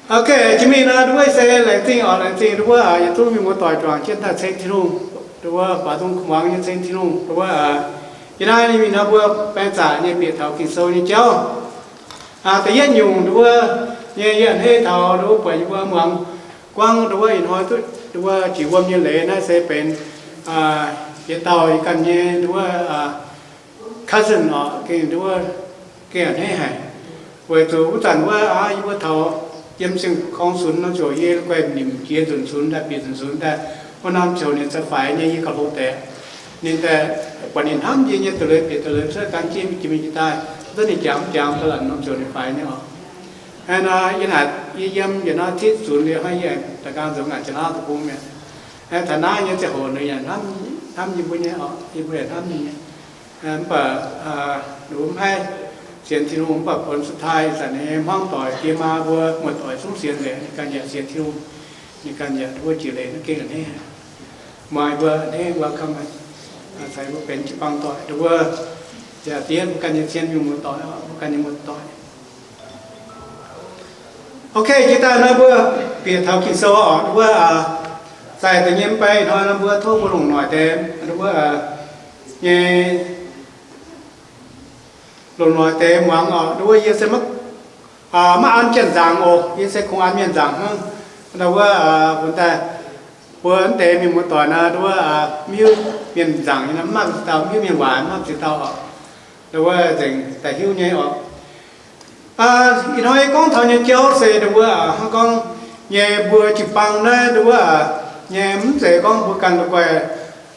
Ok, jiex mingh nor, nduov wuov se laengz zingh oc, laengz zingh nduov wuov yietc zungv mienh muoz-doic juangc jienv daaih ceng Tin-Hungh, nduov wuov baaux nzung kuv muangx nyei ceng Tin-Hungh. Nduov wuov yie naaiv ninh mingh nor mbuo baeng zaqc nyei bieqc taux Ging-Sou nyei jauv. Da'yietv nyungc nduov wuov nyei yie a'hneiv taux nduov wuov buatc yie mbuo muangx guangv nduov wuov ih hnoi duqv nduov wuov jiex wuom nyei leiz naaiv se benx yietc dauh yie ganh nyei nduov wuov cousin oc, gengh nduov wuov gengh a'hneiv haic. Weic zuqc wuov zanc wuov aav yie mbuo taux yiem Singx Gorx sunx nor ziouc yie guaih nimc jiex nzunc sunx daaih bieqc nzunc sunx daaih, wuov norm ziouc ninh za'faix nyei yie gauh hlo deix. Ninh daaih buatc ninh hnamv yie nyei da'leiz bieqc da'leiz cuotv gan jienv jiex mingh jiex daaih, zorqv ninh jangx jangx daaih la'norm ziouc ninh faix nyei oc. Aa, yie naaic yie yiem yietc norm zitv zunx liuz hnangv yie da'nqaang nzengc ngaanc jiex naaiv deic-bung mi'aqv. Taux naaiv nyei ziangh hoc ninh yaac hnamv, hnamv yie mbuo nyei oc, yie mbuo yaac hnamv ninh nyei. Mv baac ninh mbuo mv haih sienx Tin-Hungh, mv baac buonv su'taaih ih zanc nyei hmuangv doic, diex maa mbuo muoz-doic zungv sienx nzengc, ninh ganh yaac sienx Tin-Hungh, ninh ganh yaac nduov wuov jiex leiz naaiv gengh a'hneiv. Muangx mbuo a'hneiv welcome, caux mbuo benx jiu-baang doic nduov wuov, yaac diev mbuo ganh nyei zien mienh muoz-doic, mbuo ganh nyei muoz-doic. Ok, jiex daaih nor mbuo bieqc taux Ging-Sou oc, nduov wuov zaih deix nyei mv bei hnoi nor mbuo tov mbuo longc noic deix, nduov wuov nyei longc noic deix muangx oc. Nduov wuov yie se maiv an janx-nzangc oc, yie se kungx an mienh nzangc hnangv. Nduov wuov bun daaih mbuo mv deix mienh muoz-doic nor, nduov wuov mv hiuv mienh nzangc nyei nor, mv maaih ziex dauh, mv hiuv mienh waaic mv maaih ziex dauh oc. Nduov wuov nzengc daaih hiuv nyei oc. Ih hnoi yie gorngv taux nyei jauv se nduov wuov hnangv gorngv nyei mbuo jiu-baang naaiv nduov wuov nyei mv zeiz gorngv mbuo ganh la'guaih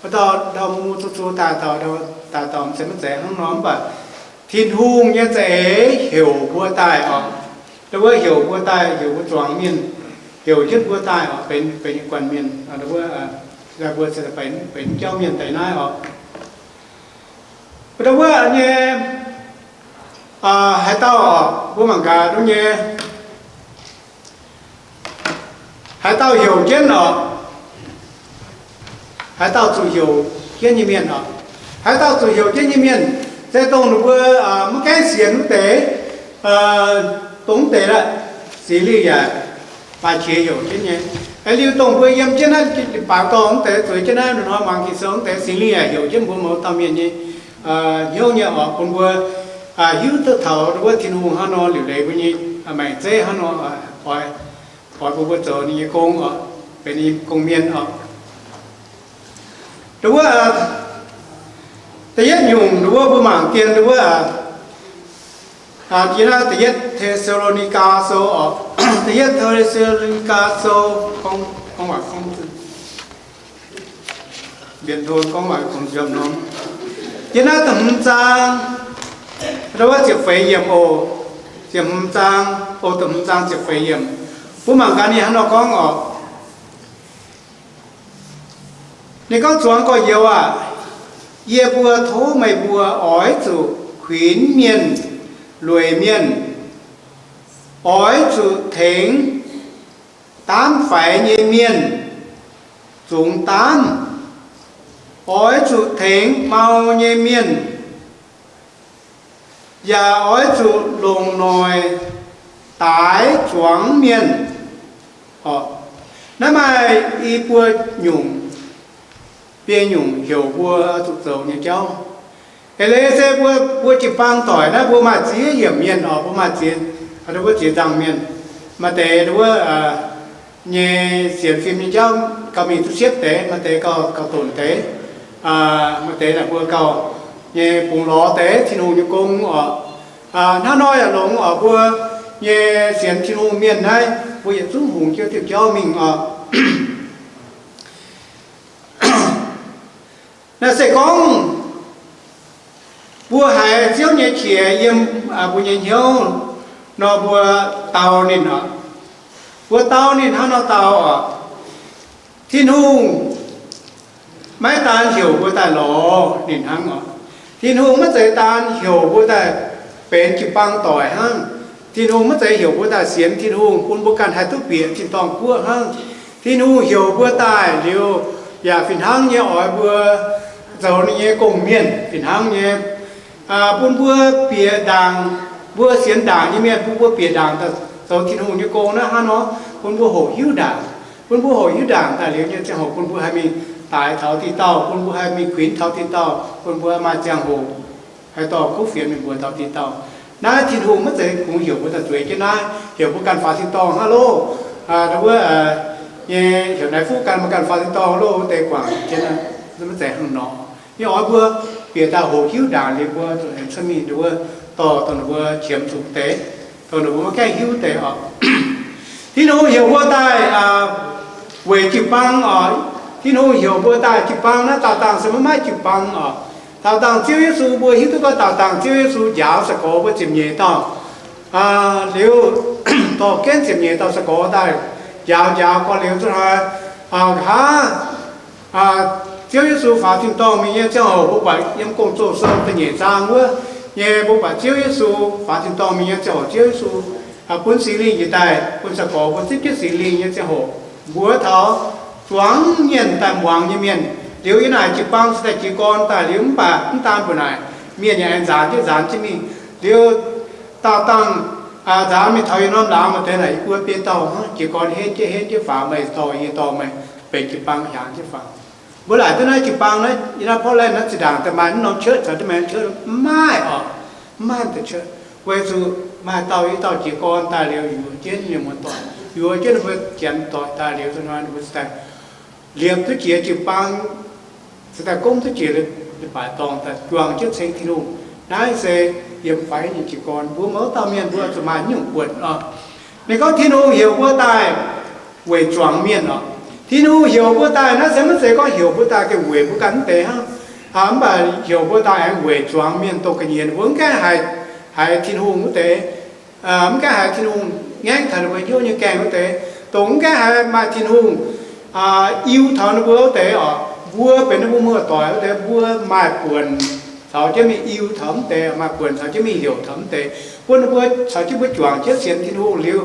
wuov dauh ndau mu zuqc zuqc daaih dauh, daaih dauh mv zeiz, mv zeiz hnangv nor, mv baac Tin-Hungh nyei za'eix heuc mbuo daaih oc. Nduov wuov heuc mbuo daaih, heuc mbuo zuangx mienh, heuc jienv mbuo daaih oc, benx, benx guanh mienh. Nduov wuov mbuo benx jauv mienh daaih naaiv oc. Nduov wuov nyei haaix dauh oc, mbuo mangc gaax nduov nyei, haaix dauh heuc jienv oc, haaix dauh zuqc heuc jienv nyei mienh oc, haaix dauh zuqc heuc jienv nyei mienh, se dongh ninh mbuo maiv gaengh sienx wuov deix, dongh wuov deix la'sic lingh yaac maaih qiex heuc jienv nyei. Liuz dongh mbuo yiem jienv naaiv baaux dorngh wuov deix, zueiz jienv naaiv hnoi muangx Ging-Sou wuov deix, Singx Lingh yaac heuc jienv mbuo mouz dauh mienh nyei hnyouv nyei oc, bun mbuo hiuv duqv taux wuov Tin-Hungh hnangv nor liuc leiz mbuo nyei maengc zeiv hnangv nor, oix, oix bun mbuo zoux ninh nyei gong oc, benx ninh nyei gong-mienh oc. Nduov wuov da'yietv nyungc nduov wuov mbuo mangc dien nduov wuov yie naaiv da'yietv Te^saa^lo^ni^gaa Sou oc, da'yietv Te^saa^lo^ni^gaa Sou, gorngv, gorngv waac gorngv mbienx tong gorngv waac kungx nziomv norm. Yie naaiv da'hmz zaang, nduov wuov ziepc feix yiemc oc, ziepc hmz zaang, o, da'hmz zaang ziepc feix yiemc. Mbuo mangc gaax ninh hnangv nor gorngv oc. Ninh gorngv, Zuangx gorx-youz aac, yie mbuo tov meih mbuo oix zuqc kuinx mienh, lueic mienh, oix zuqc tengx daamv faix nyei mienh zungx daamv, oix zuqc tengx mau nyei mienh, yaac oix zuqc longc noic daaix zuangx mienh. Oc, naaiv maaih i buo nyungc, biei nyungc heuc mbuo zuqc zoux nyei jauv. Eix leiz se mbuo, mbuo jiu-baang doic naaiv mbuo maaih ziex yiemc mienh oc, mbuo maaih ziex, mbuo ziex nzangc mienh. Maaih deix wuov nyei sienx fim nyei jauv gauh mingh duqv siepv deix, maaih deix gauh, gauh donc deix, maaih deix naaic mbuo gauh nyei bungx lorz deix Tin-Hungh nyei gong oc. Hnangv nor yaac longx oc, mbuo nyei sienx Tin-Hungh mienh naaiv mbuo yietc zungv hungx jienv diuh jauv mingh oc. Naaiv se gorngv mbuo haiz Ziouv nyei qiex yiem mbuo nyei hnyouv nor, mbuo dau ninh oc. Mbuo dau ninh hnangv nor dau oc. Tin-Hungh maiv daan heuc mbuo daaih lorz ninh hnangv oc. Tin-Hungh maiv zeiz daan heuc mbuo daaih benx jiu-baang doic hnangv. Tin-Hungh maiv zeiz heuc mbuo daaih sienx Tin-Hungh bun mbuo ganh haih duqv bieqc tin-dorngh guoqv hnangv. Tin-Hungh heuc mbuo daaih liuz, yaac fih hnangv nyei oix mbuo zoux ninh nyei gong-mienh fih hnangv nyei, bun mbuo bieqc ndaangc, mbuo sienx ndaangc nyei mienh bun mbuo bieqc ndaangc daaih zoux Tin-Hungh nyei gong naaiv hnangv nor, bun mbuo hoqc hiuv ndaangc. Bun mbuo hoqc hiuv ndaangc daaih liuz nyei ziangh hoc bun mbuo haih mingh daaix taux diqc dauh, bun mbuo haih mingh kuinx taux diqc dauh, bun mbuo maaih ziangh hoc haih dorh kuv fienx mingh mbuox taux diqc dauh. Naaiv Tin-Hungh maiv zeiz kungx heuc mbuo daaih zueiz jienv naaiv, heuc mbuo ganh faaux tin-dorngh hnangv loh. Wuov nyei heuc naaiv fuqv ganh, mbuo ganh faaux tin-dorngh loh, wuov deix guangc jienv naaiv, maiv zeiz hnangv nor. Yie oix mbuo bieqc daaih hoqc hiuv ndaangc liuz mbuo zuqc aengx cuotv mingh wuov, dorh dongh ninh mbuo qiemx zuqc deix, dongh ninh mbuo maiv gaengh hiuv deix oc. Tin-Hungh heuc mbuo daaih weic jiu-baang oc. Tin-Hungh heuc mbuo daaih jiu-baang naaiv daauh dangh se maiv maaih jiu-baang oc. Daauh dangh Ziouv Yesu, mbuo hiuv duqv gorngv daauh dangh Ziouv Yesu njaaux sai-gorx mbuo ziepc nyeic dauh liuz, dorh jienv ziepc nyeic dauh sai-gorx daaih njaaux, njaaux gorx liuz zunv hnoi, nqa'haav Ziouv Yesu faaux tin-dorngh mingh nyei ziangh hoc, mbuo buatc yiem Gong-Zoh sou da'nyeic zaang wuov nyei, mbuo buatc Ziouv Yesu faaux tin-dorngh mingh nyei ziangh hoc, Ziouv Yesu bun Singx Lingh njiec daaih bun sai-gorx mbuo zipv jienv Singx Lingh nyei ziangh hoc, mbuox taux zuangx mienh daaih muangx nyei mienh. Liuz yiem naaic jiu-baang se daaih jiez gorn daaih liuz, mv baac mv daan mbuo naaic, mienh yaac aengx nzaanx jienv nzaanx jienv mingh. Liuz daauh dangh nzaanx mingh taux yietc norm laangz maaih deix naaic, yie mbuo biei dauh hnangv jiez gorn henv jienv henv jienv faaux, meih dorh yie dorh meih, benx jiu-baang hiaangx jienv faaux. Mbuo laaic duqv naaiv jiu-baang naaiv, yiem naaiv Portland naaiv zinh ndaangc daaih maaih mv norm church caux jienv maaih church mv maaih oc. Mv maaih deix church, weic zuqc maaih dauh i dauh jiez gorn daaih liuz yuoz jienv mienh muoz-doic, yuoz jienv ninh mbuo janx doic daaih liuz, zuqc hnoi ninh mbuo cingx daaih liepc duqv jiex jiu-baang, cingx daaih gomv duqv jiex leiz-baaix dorngh daaih juangc jienv ceng Tin-Hungh. Naaiv se yiem faix nyei jiez gorn. Mbuo mouz dauh mienh mbuo zuqc maaih nyungc buonc oc. Ninh gorngv Tin-Hungh heuc mbuo daaih weic zuangx mienh oc. Tin-Hungh heuc mbuo daaih naaiv se maiv zeiz gorngv heuc mbuo daaih gengh weic mbuo ganh wuov deix hnangv, mv baac heuc mbuo daaih aengx weic zuangx mienh dongh ga'nyiec ninh mbuo mv gaengh haiz, haiz Tin-Hungh wuov deix, mv gaengh haiz Tin-Hungh ngaengv taux ninh mbuo hnyouv nyei gaengh wuov deix, dongh mv gaengh haiz maaih Tin-Hungh iu taux ninh mbuo wuov deix oc. Mbuo benx ninh mbuo muoz-doic wuov deix, mbuo maaih buonc caux jienv mingh iu taux mv deix, maaih buonc caux jienv mingh heuc taux mv deix, bun ninh mbuo caux jienv mbuo juangc jienv sienx Tin-Hungh liuz,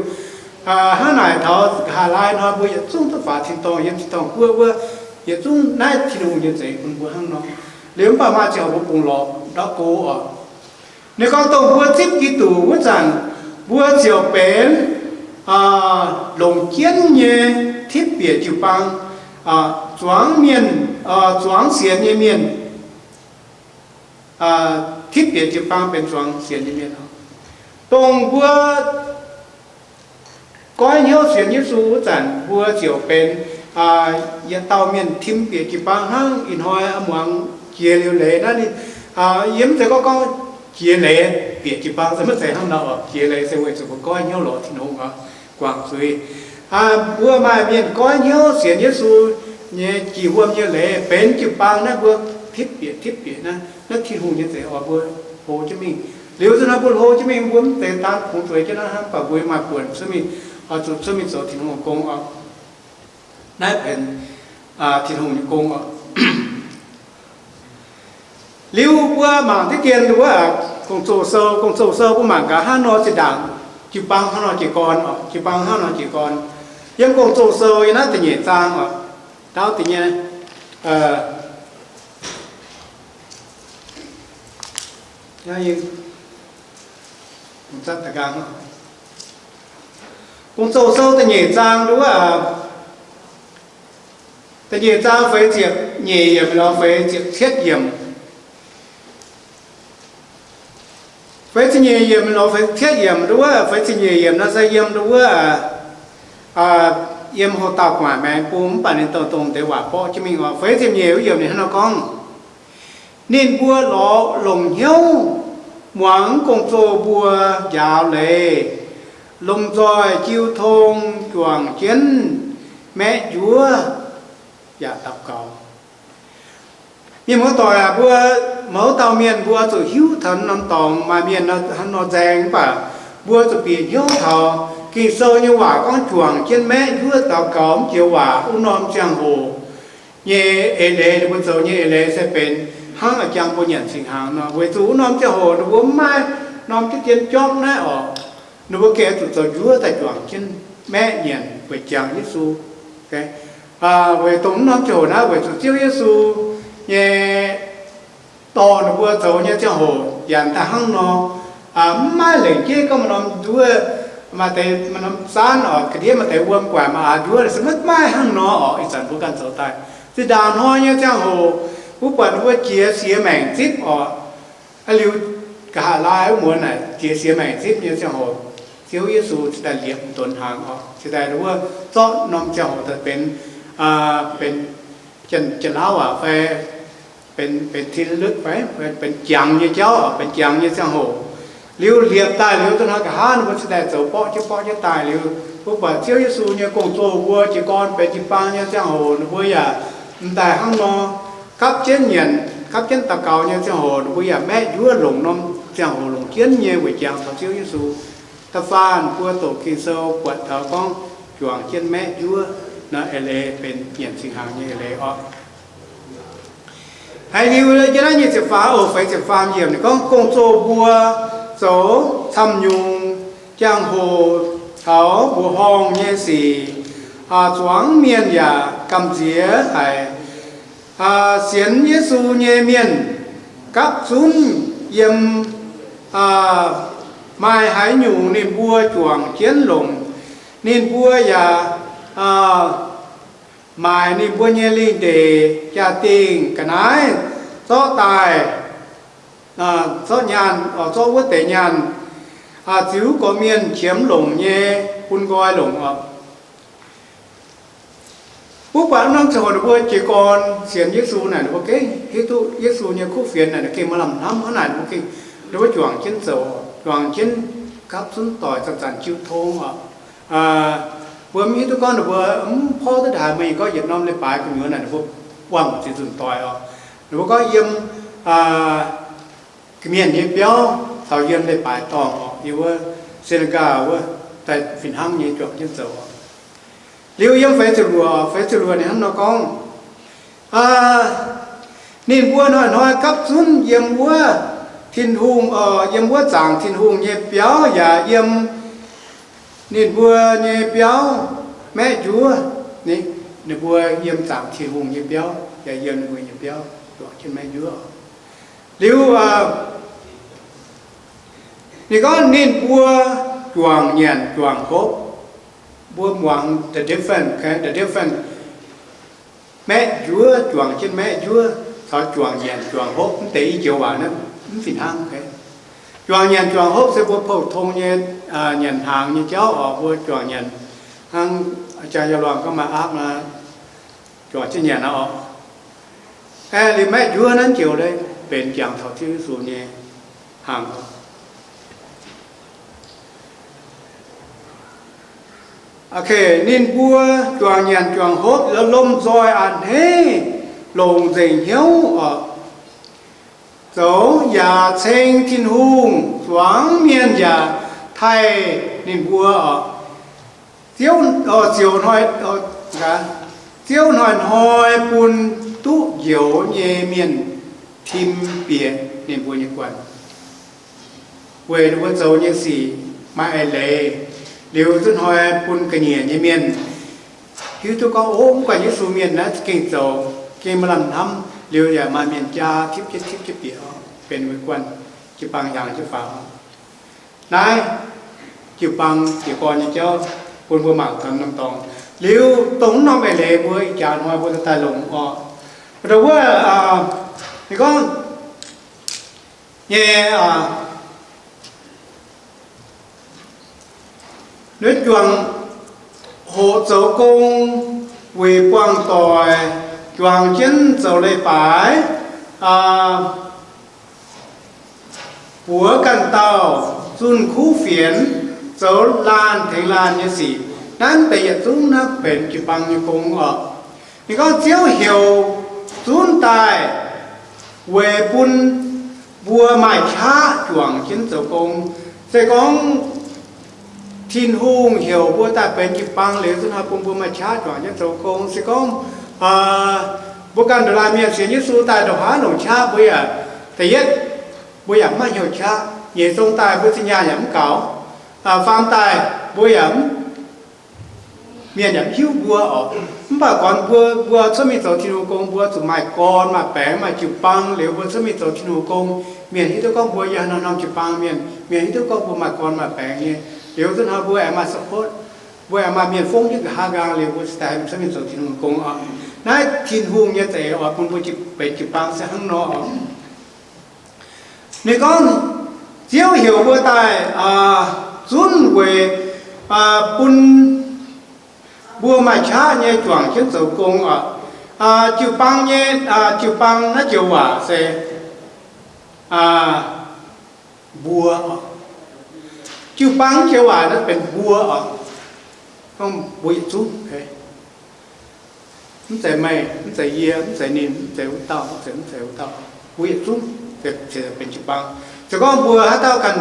hnangv naaic taux nqa'haav laai hnoi mbuo yietc zungv duqv faaux tin-dorngh yiem tin-dorngh guoqv wuov, yietc zungv naaiv Tin-Hungh nyei zeix bun mbuo hnangv nor. Liuz mv baac maaih ziangh hoc mbuo bungx lorz ndortv go oc. Ninh gorngv dongh mbuo zipv Giduc wuov zanc, mbuo ziouc benx longc jienv nyei tipv bieqc jiu-baang, zuangx mienh, zuangx sienx nyei mienh, tipv bieqc jiu-baang benx zuangx sienx nyei mienh. Dongh mbuo goiv hnyouv sienx Yesu wuov zanc, mbuo ziouc benx yietc dauh mienh tim bieqc jiu-baang hnangv. Ih hnoi muangx jiex liuz leiz naaiv, yie mv zeiz gorngv gorngv jiex leiz bieqc jiu-baang, se maiv zeiz hnangv nor. Jiex leiz se weic zuqc mbuo goiv hnyouv lorz Tin-Hungh oc, guangc zuiz. Mbuo maaih mienh goiv hnyouv sienx Yesu nyei jiex wuom nyei leiz benx jiu-baang naaiv, mbuo tipv bieqc tipv bieqc naaiv, naaiv Tin-Hungh nyei zeix oc, mbuo hlo jienv mingh. Liuz zunv hnoi mbuo hlo jienv mingh, mbuo mv zeiz daan kungx zueiz jienv naaiv hnangv, mv baac mbuo maaih buonc cuotv mingh, oix zuqc cuotv mingh zoux Tin-Hungh gong oc. Naaiv benx Tin-Hungh nyei gong oc. Liuz mbuo mangc diqv dien wuov Gong-Zoh sou, Gong-Zoh sou mbuo mangc gaax hnangv nor zinh ndaangc, jiu-baang hnangv nor jiez gorn oc, jiu-baang hnangv nor jiez gorn. Yiem Gong-Zoh sou yiem naaiv da'nyeic zaang oc, ndaauv deix nyei, Gong-Zoh sou da'nyeic zaang nduov, da'nyeic zaang feix ziepc nyeic yiemc lorz feix ziepc cietv yiemc. Feix ziepc nyeic yiemc lorz feix cietv yiemc nduov, feix ziepc nyeic yiemc naaiv se yiem nduov, yiem houx dauh gu'nguaaic maengx bung, mv baac ninh dongh dongh deix waac borqv jienv mingh oc. Feix ziepc nyeic wuov yiemc ninh hnangv nor gorngv, ninh mbuo lorz longc hnyouv muangx gong-zoh mbuo njaaux leiz, lomh nzoih jiu tong juangc jienv maeqv njuov yaac daux gaux. Mienh muoz-doic aac, mbuo mouz dauh mienh mbuo zuqc hiuv taux norm dorngx, maaih mienh hnangv nor nzaeng, mv baac mbuo zuqc bieqc hnyouv taux Ging-Sou nyei waac gorngv juangc jienv maeqv njuov daux gaux mv joux waac, wuov norm ziangh hoc nyei eix leiz, ninh mbuo zoux nyei eix leiz se benx hnangv a'jang mbuo nyanc cingx hnaangx nor. Weic zuqc wuov norm ziangh hoc ninh mbuo mv maaih norm diqv dien jorngv naaiv oc. Ninh mbuo gengh zuqc zoux njuov daaih juangc jienv maeqv nyanc weic jangx Yesu. Weic dongh wuov norm ziangh hoc naaiv weic zuqc Ziouv Yesu nyei dorh ninh mbuo zoux nyei ziangh hoc yaac daaih hnangv nor, mv maaih lengc jeiv gorngv maaih norm nduov, Maaih deix norm saanv oc, ga'ndiev maaih deix wuom guaaic maaih aax njuov, se maiv maaih hnangv nor oc. Ih zanc mbuo ganh zoux daaih. Zinh ndaangc hnoi nyei ziangh hoc, mbuo buatc ninh mbuo jiex siex maengc zipv oc. Aa, liuz nqa'haav laai wuov muonz naaic jiex siex maengc zipv nyei ziangh hoc, Ziouv Yesu cingx daaih liepc donx hnaangx oc, cingx daaih wuov zorqv norm ziangh hoc daaih benx, benx janx-laauv aac fai benx, benx tin lutv fai benx jangx nyei jauv, benx jangx nyei ziangh hoc. Liuz liepc daaih liuz, dongh hnoi nqa'haav ninh mbuo cingx daaih zoux borqv jienv borqv jienv daaih liuz, mbuo buatc Ziouv Yesu nyei gong-zoh mbuo jiez gorn benx jiu-baang nyei ziangh hoc, ninh mbuo yaac m'daaih hnangv nor gapv jienv nyanc, gapv jienv daux gaux nyei ziangh hoc, ninh mbuo yaac maeqv njuov longc norm ziangh hoc longc jienv nyei weic jangx taux Ziouv Yesu. Da'faanh mbuo doqc Ging-Sou buatc taux gorngv juangc jienv maeqv njuov, naaiv eix leiz benx nyanc singx hnaangx nyei eix leiz oc. Haiz liuz yie naaiv nyic ziepc faam, oc, feix ziepc faam yiemc ninh gorngv, gong-zoh mbuo zoux camv nyungc jangx-hoc taux mbuoqc horngh nyei sic, zuangx mienh yaac gamh nziex haic. Sienx Yesu nyei mienh gapv zunv yiem maaih haaix nyungc ninh mbuo juangc jienv longc. Ninh mbuo yaac maaic ninh mbuo nyei lingh ndeic jaa-dingh ga'naaiv zorqv daaih, zorqv nyaanh, zorqv wuov deix nyaanh, ziux gorqv-mienh qiemx longc nyei bun nqoi longc oc. Mbuo buatc norm ziangh hoc ninh mbuo jiez gorn sienx Yesu naaic, ninh mbuo gengh hiuv duqv Yesu nyei kuv fienx naaic, gengh maaih lamh hnamv hnangv naaic, ninh mbuo gengh, ninh mbuo juangc jienv zoux, juangc jienv gapv zunv doic zanc-zanc jiu tong oc. Mbuo mv hiuv duqv gorngv ninh mbuo mv porv duqv ndaaih, mbuo gorngv yietc norm leiz-baaix gu'nyuoz naaic ninh mbuo buangh ziex nzunc doic oc. Ninh mbuo gorngv yiem ga'mienh nyei biauv caux yiem leiz-baaix dorngh oc, yiem wuov synagogue wuov daaih fih hnangv nyei juangc jienv zoux oc. Liuz yiem feix ziepc luoqc, feix ziepc luoqc ninh hnangv nor gorngv, ninh mbuo hnoi-hnoi gapv zunv yiem wuov Tin-Hungh, yiem wuov zaangc Tin-Hungh nyei biauv yaac yiem ninh mbuo nyei biauv maeqv njuov. Ninh mbuo yiem zaangc Tin-Hungh nyei biauv yaac yiem ninh mbuo nyei biauv juangc jienv maeqv njuov. Liuz ninh gorngv ninh mbuo juangc nyanc juangc hopv. Mbuo muangx the difference, the difference. Maeqv njuov, juangc jienv maeqv njuov, caux juangc nyanc juangc hopv, mv deix i joux waac naaiv mv fih hnangv. Juangc nyanc juangc hopv se mbuo pou-tong nyei nyanc hnaangx nyei jauv oc. Mbuo juangc nyanc hnangv jang yaac luangh gorngv maaih aapv, juangc jienv nyanc aqv oc. Aeqv, liuz maeqv njuov naaiv joux leiz benx jangx taux Ziouv Yesu nyei hnaangx oc. Ninh mbuo juangc nyanc juangc hopv lomh nzoih a'hneiv, longc nzengc hnyouv oc, zoux yaac ceng Tin-Hungh, zuangx mienh yaac taaih ninh mbuo oc. Ziouv, ziouc hnoi, Ziouv hnoi-hnoi bun duqv njoux nyei mienh tim bieqc ninh mbuo nyei guanh, weic ninh mbuo zoux nyei sic maaih eix leiz. Liuz zunv hnoi bun ga'nyiec nyei mienh hiuv duqv gorngv, o, mv guanh Yesu mienh naaiv za'gengh zoux gengh maaih lamh hnamv. Liuz yaac maaih mienh jaa tipv jienv tipv jienv bieqc, benx mbuo guanh jiu-baang hnyangx jienv faaux. Naaiv jiu-baang jiez gorn nyei jauv bun mbuo mangc gaax norm dorngx. Liuz dongh norm eix leiz mbuo ih jaax hnoi mbuo daaih longc oc. Ndongc wuov, ninh gorngv nyei, ninh juangc hoqc zoux gong, weic buangh doic, juangc jienv zoux leiz-baaix, buoz ganh dauh, zunh kuv fienx, zoux laanh tengx laanh nyei sic. Naaiv deix yietc zungv naaiv benx jiu-baang nyei gong oc. Ninh gorngv Ziouv heuc zunv daaih weic bun mbuo maaih qaqv juangc jienv zoux gong. Se gorngv Tin-Hungh heuc mbuo daaih benx jiu-baang liuz, zunv hnoi bun mbuo maaih qaqv juangc jienv zoux gong. Se gorngv mbuo ganh ndongc laanh mienh sienx Yesu daaih ndongc haaix longc qaqv mbuo yaac, da'yietv, mbuo yaac mv maaih hnyouv qaqv. Nyeic zong daaih mbuo zinh nyaanh yaac mv gaux. Faam daaih mbuo yaac mv, mienh yaac mv hiuv mbuo oc. Mv baac gorngv mbuo, mbuo cuotv mingh zoux Tin-Hungh gong, mbuo zuqc maaih gorn maaih baengx maaih jiu-baang liuz, mbuo cuotv mingh zoux Tin-Hungh gong, mienh hiuv duqv gorngv mbuo yiem norm jiu-baang mienh, mienh hiuv duqv gorngv mbuo maaih gorn maaih baengx nyei. Liuz zunv hnoi mbuo aengx maaih support, mbuo aengx maaih mienh fongv jienv nqa'haav nqaang liuz mbuo cingx daaih mv cangv mienh zoux Tin-Hungh nyei gong oc. Naaiv Tin-Hungh nyei za'eix oix bun mbuo benx jiu-baang se hnangv nor oc. Ninh gorngv, Ziouv heuc mbuo daaih zunv weic bun mbuo maaih qaqv nyei juangc jienv zoux gong oc. Jiu-baang nyei, jiu-baang naaiv joux waac se mbuo oc. Jiu-baang joux waac naaiv benx mbuo oc. Gorngv mbuo yietc zungv, mv zeiz meih, mv zeiz yie, mv zeiz ninh, mv zeiz wuov dauh, mv zeiz, mv zeiz wuov dauh, mbuo yietc zungv se benx jiu-baang. Se gorngv mbuo haaix dauh ganh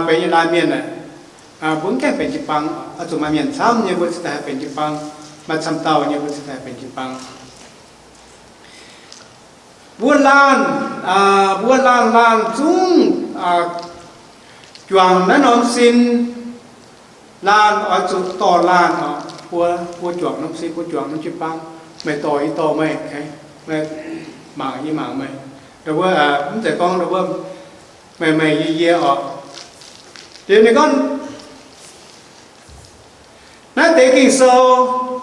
benx yietc laanh mienh aeqv, mbuo mv gaengh benx jiu-baang. Oix zuqc maaih mienh camv nyei mbuo cingx daaih haih benx jiu-baang, maaih camv dauh nyei mbuo cingx daaih haih benx jiu-baang. Mbuo laanh, mbuo laanh laanh zungv juangc naaiv norm sin. Laanh oix zuqc dorh laanh oc. Mbuo, mbuo juangc norm sin, mbuo juangc norm jiu-baang. Meih dorh yie dorh meih, mangc yie mangc meih. Mv zeiz gorngv meih meih yie yie oc. Liuz ninh gorngv, naaiv deix Ging-Sou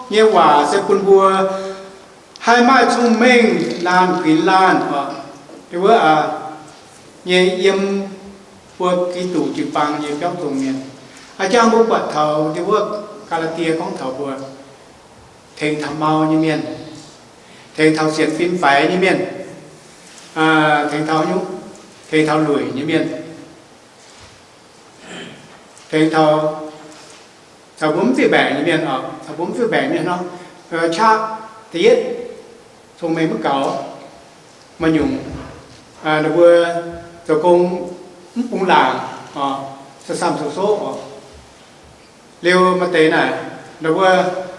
nyei waac se bun mbuo haih maaih cong-mengh laanh kuinx laanh oc. Wuov nyei yiem mbuo Giduc jiu-baang nyei biauv zong mienh. A'jang mbuo buatc taux wuov Gaa^laa^die gorngv taux mbuo tengx taux mau nyei mienh, tengx taux sienx fim faix nyei mienh, tengx taux nyungc, tengx taux lueic nyei mienh, tengx taux caux mbuo mv fih mbaengc nyei mienh oc, caux mbuo mv fih mbaengc mienh nor, qaqv da'yietv cong-mengh maiv gaux, maaih nyungc ninh mbuo zoux gong mv bungx laangc, samv-samv soqv-soqv oc. Liuz maaih deix naaic, ninh mbuo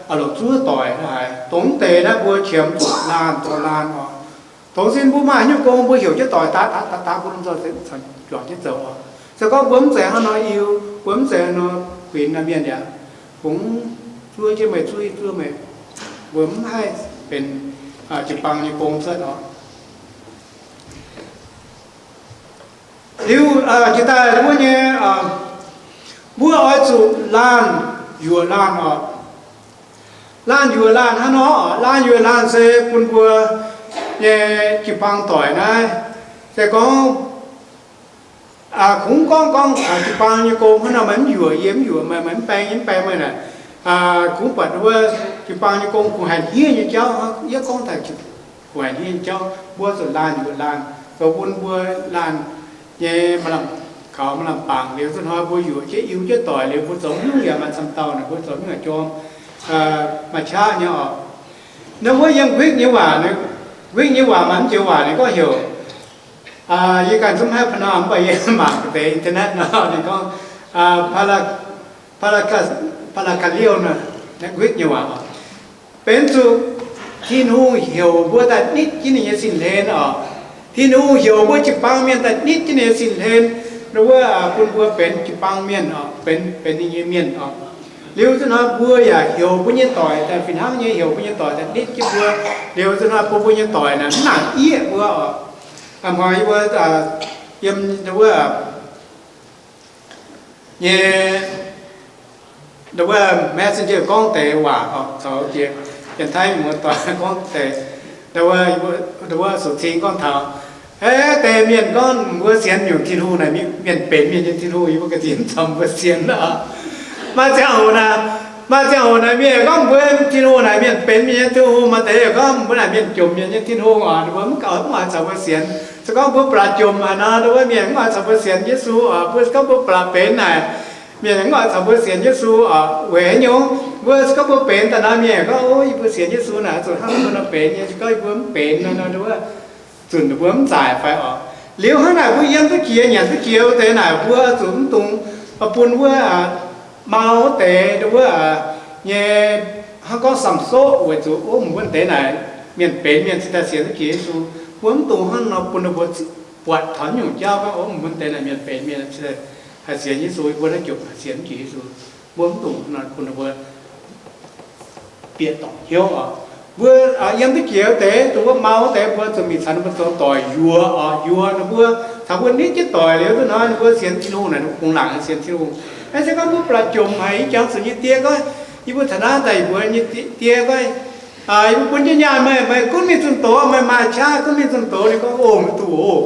oix longc zuov doic haic. Dongh mv deix naaiv mbuo qiemx zuqc laanh dorh laanh oc. Dongh sin mbuo maaih haaix nyungc gong mbuo heuc jienv doic daav daav daav daav mbuo lomh nzoih caux juangc jienv zoux oc. Se gorngv mbuo mv zeiz hnangv nor iu, mbuo mv zeiz hnangv nor kuinx naaiv mienh yaac kungx zuov jienv meih, zuov yie, zuov meih, mbuo mv haih benx jiu-baang nyei gong cuotv oc. Liuz jiex daaih wuov nyei, mbuo oix zuqc laanh yuoqc laanh oc. Laanh yuoqc laanh hnangv nor, laanh yuoqc laanh se bun mbuo nyei jiu-baang doic naaiv. Se gorngv kungx gorngv gorngv jiu-baang nyei gong hnangv nor, meih mv yuoqc yie, mv yuoqc meih, meih mv baeng yie, mv baeng meih naaic, kungx buatc wuov jiu-baang nyei gong kungx haic hniev nyei jauv. Yie gorngv daaih kungx haic hniev nyei jauv, mbuo zuqc laanh yuoqc laanh, zoux bun mbuo laanh nyei maaih lamh kaux maaih lamh bangc. Liuz zinh hnoi mbuo yuoqc jienv iu jienv doic liuz mbuo zoux nyungc yaac maaih camv dauh naaic mbuo zoux nyungc yaac jorm, maaih qaqv nyei oc. Naaiv wuov yiem Greek nyei waac, Greek nyei waac maaih mv joux waac ninh gorngv heuc, yie ganh zungv mv haih pronounce, mv baac yie mangc deix internet nor ninh gorngv para, parakaliou nor, Greek nyei waac oc. Benx zuqc Tin-Hungh heuc mbuo daaih nitv jienv ninh nyei sin-hlen oc. Tin-Hungh heuc mbuo jiu-baang mienh daaih nitv jienv ninh nyei sin-hlen, wuov bun mbuo benx jiu-baang mienh oc, benx, benx ninh nyei mienh oc. Liuz zinh hnoi mbuo yaac heuc mbuo nyei doic daaih, fih hnangv nyei heuc mbuo nyei doic daaih nitv jienv mbuo. Liuz zinh hnoi bun mbuo nyei doic naaic mv nangc yieqv mbuo oc. Hnoi yie mbuo yiem wuov nyei, wuov Messenger gorngv deix waac oc, caux jiex Janx-Taiv muoz-doic gorngv deix, wuov Sou Cing gorngv taux, deix mienh gorngv mbuo sienx nyungc Tin-Hungh naaic, mienh benx mienh nyei Tin-Hungh, yie mbuo ga'ziex mv caux mbuo sienx oc. Maaih ziangh hoc naaic, maaih ziangh hoc naaic mienh gorngv mbuo Tin-Hungh naaic mienh benx mienh nyei Tin-Hungh, maaih deix gorngv mbuo naaic mienh jomc mienh nyei Tin-Hungh oc, mbuo mv gaux, mv oix caux mbuo sienx. Se gorngv mbuo blatc jomc haic nor, wuov mienh mv oix caux mbuo sienx Yesu oc. Mbuo se gorngv mbuo blatc benx naaic, mienh mv oix caux mbuo sienx Yesu oc. Weic haaix nyungc? Mbuo se gorngv mbuo benx daaih nor, mienh gorngv, o, yie mbuo sienx Yesu naaic zuqc hnangv mbuo nor benx nyei. Se gorngv yie mbuo mv benx nor, wuov zunc ninh mbuo mv zaaic fai oc. Liuz hnangv naaic mbuo yiem duqv jiex, nyanc duqv jiex wuov deix naaic, mbuo zuqc mv dungx bun wuov mau wuov deix wuov nyei hnangv gorngv samv-soqv weic zuqc, o, mbuo deix naaic mienh benx mienh cingx daaih sienx duqv jiex Yesu. Mbuo mv dungx hnangv nor bun ninh mbuo buatc taux nyungc jauv gorngv, o, mbuo deix naaic mienh benx mienh cingx daaih haih sienx Yesu, mbuo naaiv jomc haih sienx duqv jiex Yesu. Mbuo mv dungx hnangv nor bun ninh mbuo bieqc dorngc hnyouv oc. Mbuo yiem duqv jiex wuov deix, dongh wuov mau wuov deix, mbuo zuqc mingh caux ninh mbuo zoux doic yuoqc oc, yuoqc ninh mbuo, caux mbuo nitv jienv doic liuz, duqv hnoi ninh mbuo sienx Tin-Hungh naaic, ninh mbuo kungx laangc sienx Tin-Hungh. Naaiv se gorngv mbuo ba'laqc jomc haic, yie jangx zuqc nyei die gorngv, yie mbuo taux naaiv daaih yie mbuo nyei die gorngv, yie mbuo bun jienv nyaanh meih, meih gunv mingh zunh doz, meih maaih qaqv gunv mingh zunh doz. Ninh gorngv, Ov, mv duqv oc.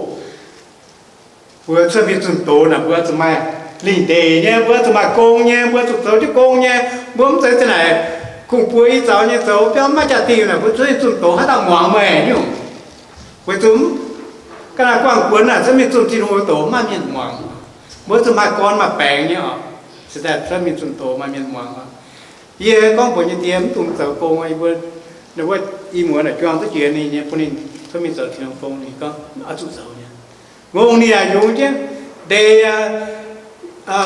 Mbuo cuotv mingh zunh doz naaic, mbuo zuqc maaih lingh ndeic nyei, mbuo zuqc maaih gong nyei, mbuo zuqc zoux jienv gong nyei. Mbuo mv zeiz za'naaic kungx-buoz i zaux nyei zoux biauv maiv jaa-dingh naaic, mbuo cuotv mingh zunh doz haaix dauh muangx meih nyungc? Weic zuqc ga'naaiv guangc guonx naaic cuotv mingh zunh Tin-Hungh doz maiv maaih mienh muangx. Mbuo zuqc maaih gorn maaih baengx nyei oc, se daaih cuotv mingh zunh doz maaih mienh muangx oc. Yie gorngv mbuox nyei die mv dungx zoux gong, yie mbuo, wuov i muoz naaic juang duqv jiex ninh nyei, bun ninh cuotv mingh zoux Tin-Hungh gong. Ninh gorngv, Oix zuqc zoux nyei. Ngongh ninh yaac yungz jienv, ndeic yaac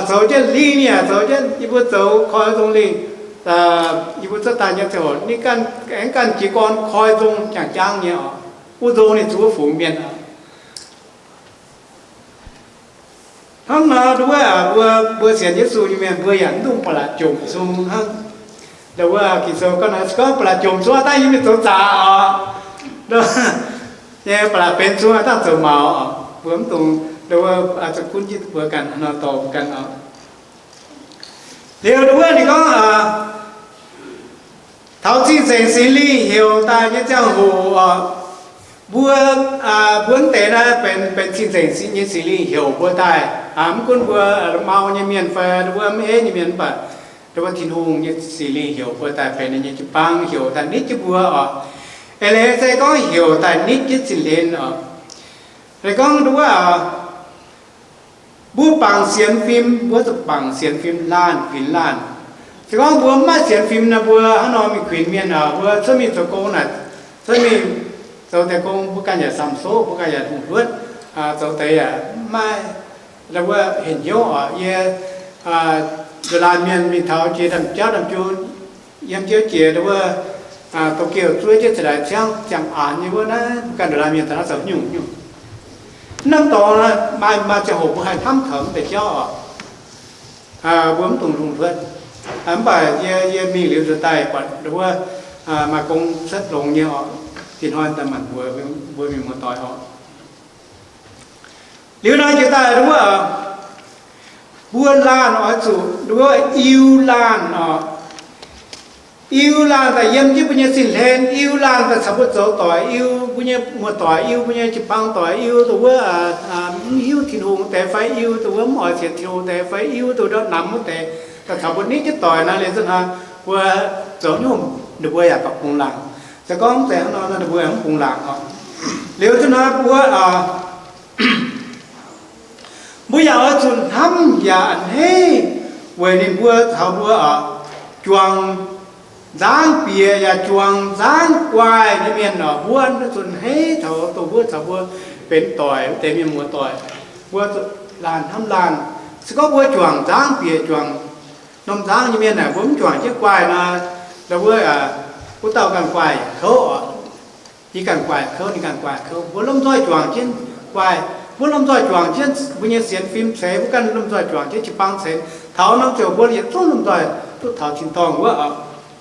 zoux jienv, lingh ninh yaac zoux jienv. Yie mbuo zoux koi zong lingh, yie mbuo cuotv daaih nyei ziangh hoc, ninh ganh, aengx ganh jiez gorn koi zong jangx-jangv nyei oc. Wuov nzong ninh zuqc wuov fungx mienh oc. Hnangv nor, nduov, mbuo, mbuo sienx Yesu nyei mienh, mbuo yaac mv dungx ba'laqc jomc zung hnangv. Nduov, Ging-Sou gorngv nor, se gorngv ba'laqc jomc zung, dangh yie mingh zoux zaqc oc. Nyei ba'laqc benx zung, dangh zoux maux oc. Mbuo mv dungx, nduov, zuqc gunv jienv mbuo ganh nor dorh mbuo ganh oc. Liuz nduov ninh gorngv, taux Cing-Nzengc Singx Lingh heuc daaih nyei ziangh hoc oc, mbuo, mbuo mv deix naaiv benx, benx Cing-Nzengc nyei Singx Lingh heuc mbuo daaih. Mv gunv mbuo mau nyei mienh fai mbuo mv eiv nyei mienh, mv baac nduov Tin-Hungh nyei Singx Lingh heuc mbuo daaih benx ninh nyei jiu-baang, heuc daaih nitv jienv mbuo oc. Eix leiz se gorngv heuc daaih nitv jienv zinh hlen oc. Ninh gorngv nduov, mbuo bangc sienx fim, mbuo zuqc bangc sienx fim laanh kuinx laanh. Se gorngv mbuo mv maaih sienx fim nor, mbuo hnangv nor mingh kuinx mienh oc. Mbuo cuotv mingh zoux gong naaic, cuotv mingh zoux deix gong, mbuo ganh yaac samx soqv, mbuo ganh yaac hungh hluotv, zoux deix yaac mv maaih wuov henh hnyouv oc. Yie nduqc laanh mienh mingh taux jiex ndaamv-jauv ndaamv-jung, yiem jauv jiex wuov Tokyo zuov jienv cingx daaih ciangv ziangh aanx nyei wuov naaiv, mbuo ganh nduqc laanh mienh taux naaiv zoux nyungc nyungc. Mv norm dorngx maaih, maaih ziangh hoc mbuo haih hnamv taux mv deix jauv oc. Mbuo mv dungx hungh hluotv. Mv baac yie, yie mingh liuz nzuonx daaih buatc wuov maaih gong cuotv longx nyei oc. Ih hnoi daaih maanc mbuo, mbuo mienh muoz-doic oc. Liuz nor jiex daaih wuov, mbuo laanh oix zuqc nduov iu laanh oc. Iu laanh daaih yiem jienv mbuo nyei zinh hlen, iu laanh daaih caux mbuo zoux doic, iu mbuo nyei muoz-doic, iu mbuo nyei jiu-baang doic, iu dongh wuov mv hiuv Tin-Hungh deix fai iu dongh wuov mv oix sienx Tin-Hungh deix fai iu dongh ndortv namx wuov deix, daaih caux mbuo nitv jienv doic nor, liuz zinh hnoi mbuo zoux nyungc ninh mbuo yaac baac bungx laangc. Se gorngv mv zeiz hnangv nor, ninh mbuo yaac mv bungx laangc oc. Liuz zinh hnoi mbuo Mbuo yaac oix zuqc hnamv yaac a'hneiv weic ninh mbuo caux mbuo oc, juangc nzangv bieqc yaac juangc nzangv guaaih nyei mienh oc. Mbuo zuqc a'hneiv taux dongh mbuo caux mbuo benx doic wuov deix mienh muoz-doic. Mbuo zuqc laanh hnamv laanh. Se gorngv mbuo juangc nzangv bieqc, juangc norm nzangv nyei mienh aah, mbuo mv juangc jienv guaaih nor, wuov, wuov dauh ganh guaaih kouv oc. Yie ganh guaaih kouv, ninh ganh guaaih kouv. Mbuo lomh nzoih juangc jienv guaaih. Mbuo lomh nzoih juangc jienv mbuo nyei sienx fim ceix. Mbuo ganh lomh nzoih juangc jienv jiu-baang ceix. Taux norm ziouc mbuo yietc zungv lomh nzoih duqv taux tin-dorngh wuov oc,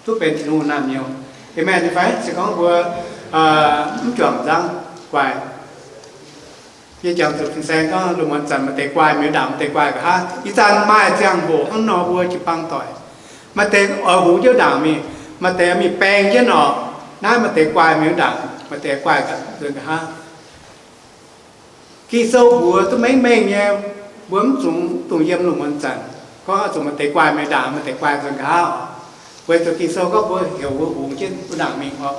duqv benx Tin-Hungh naamh nyouz. Aamen fai? Se gorngv mbuo mv juangc nzangv guaaih. Yie jangx zuqc fin-saeng gorngv lungh muonz zanc maaih deix guaaih mingh ndaangc, maaih deix guaaih nqa'haav. Ih zanc maaih ziangh hoc hnangv nor mbuo jiu-baang doic, maaih deix oix hungx jienv ndaangc mingh, maaih deix mingh baeng jienv oc. Naaiv maaih deix guaaih mingh ndaangc, maaih deix guaaih nzuonx nqa'haav. Ging-Sou mbuox duqv mengh mengh nyei, mbuo mv zuqc dungx yiem lungh muonz zanc gorngv zuqc maaih deix guaaih mingh ndaangc, maaih deix guaaih nzuonx nqa'haav oc. Weic zuqc Ging-Sou gorngv mbuo heuc mbuo hungx jienv wuov ndaangc mingh oc.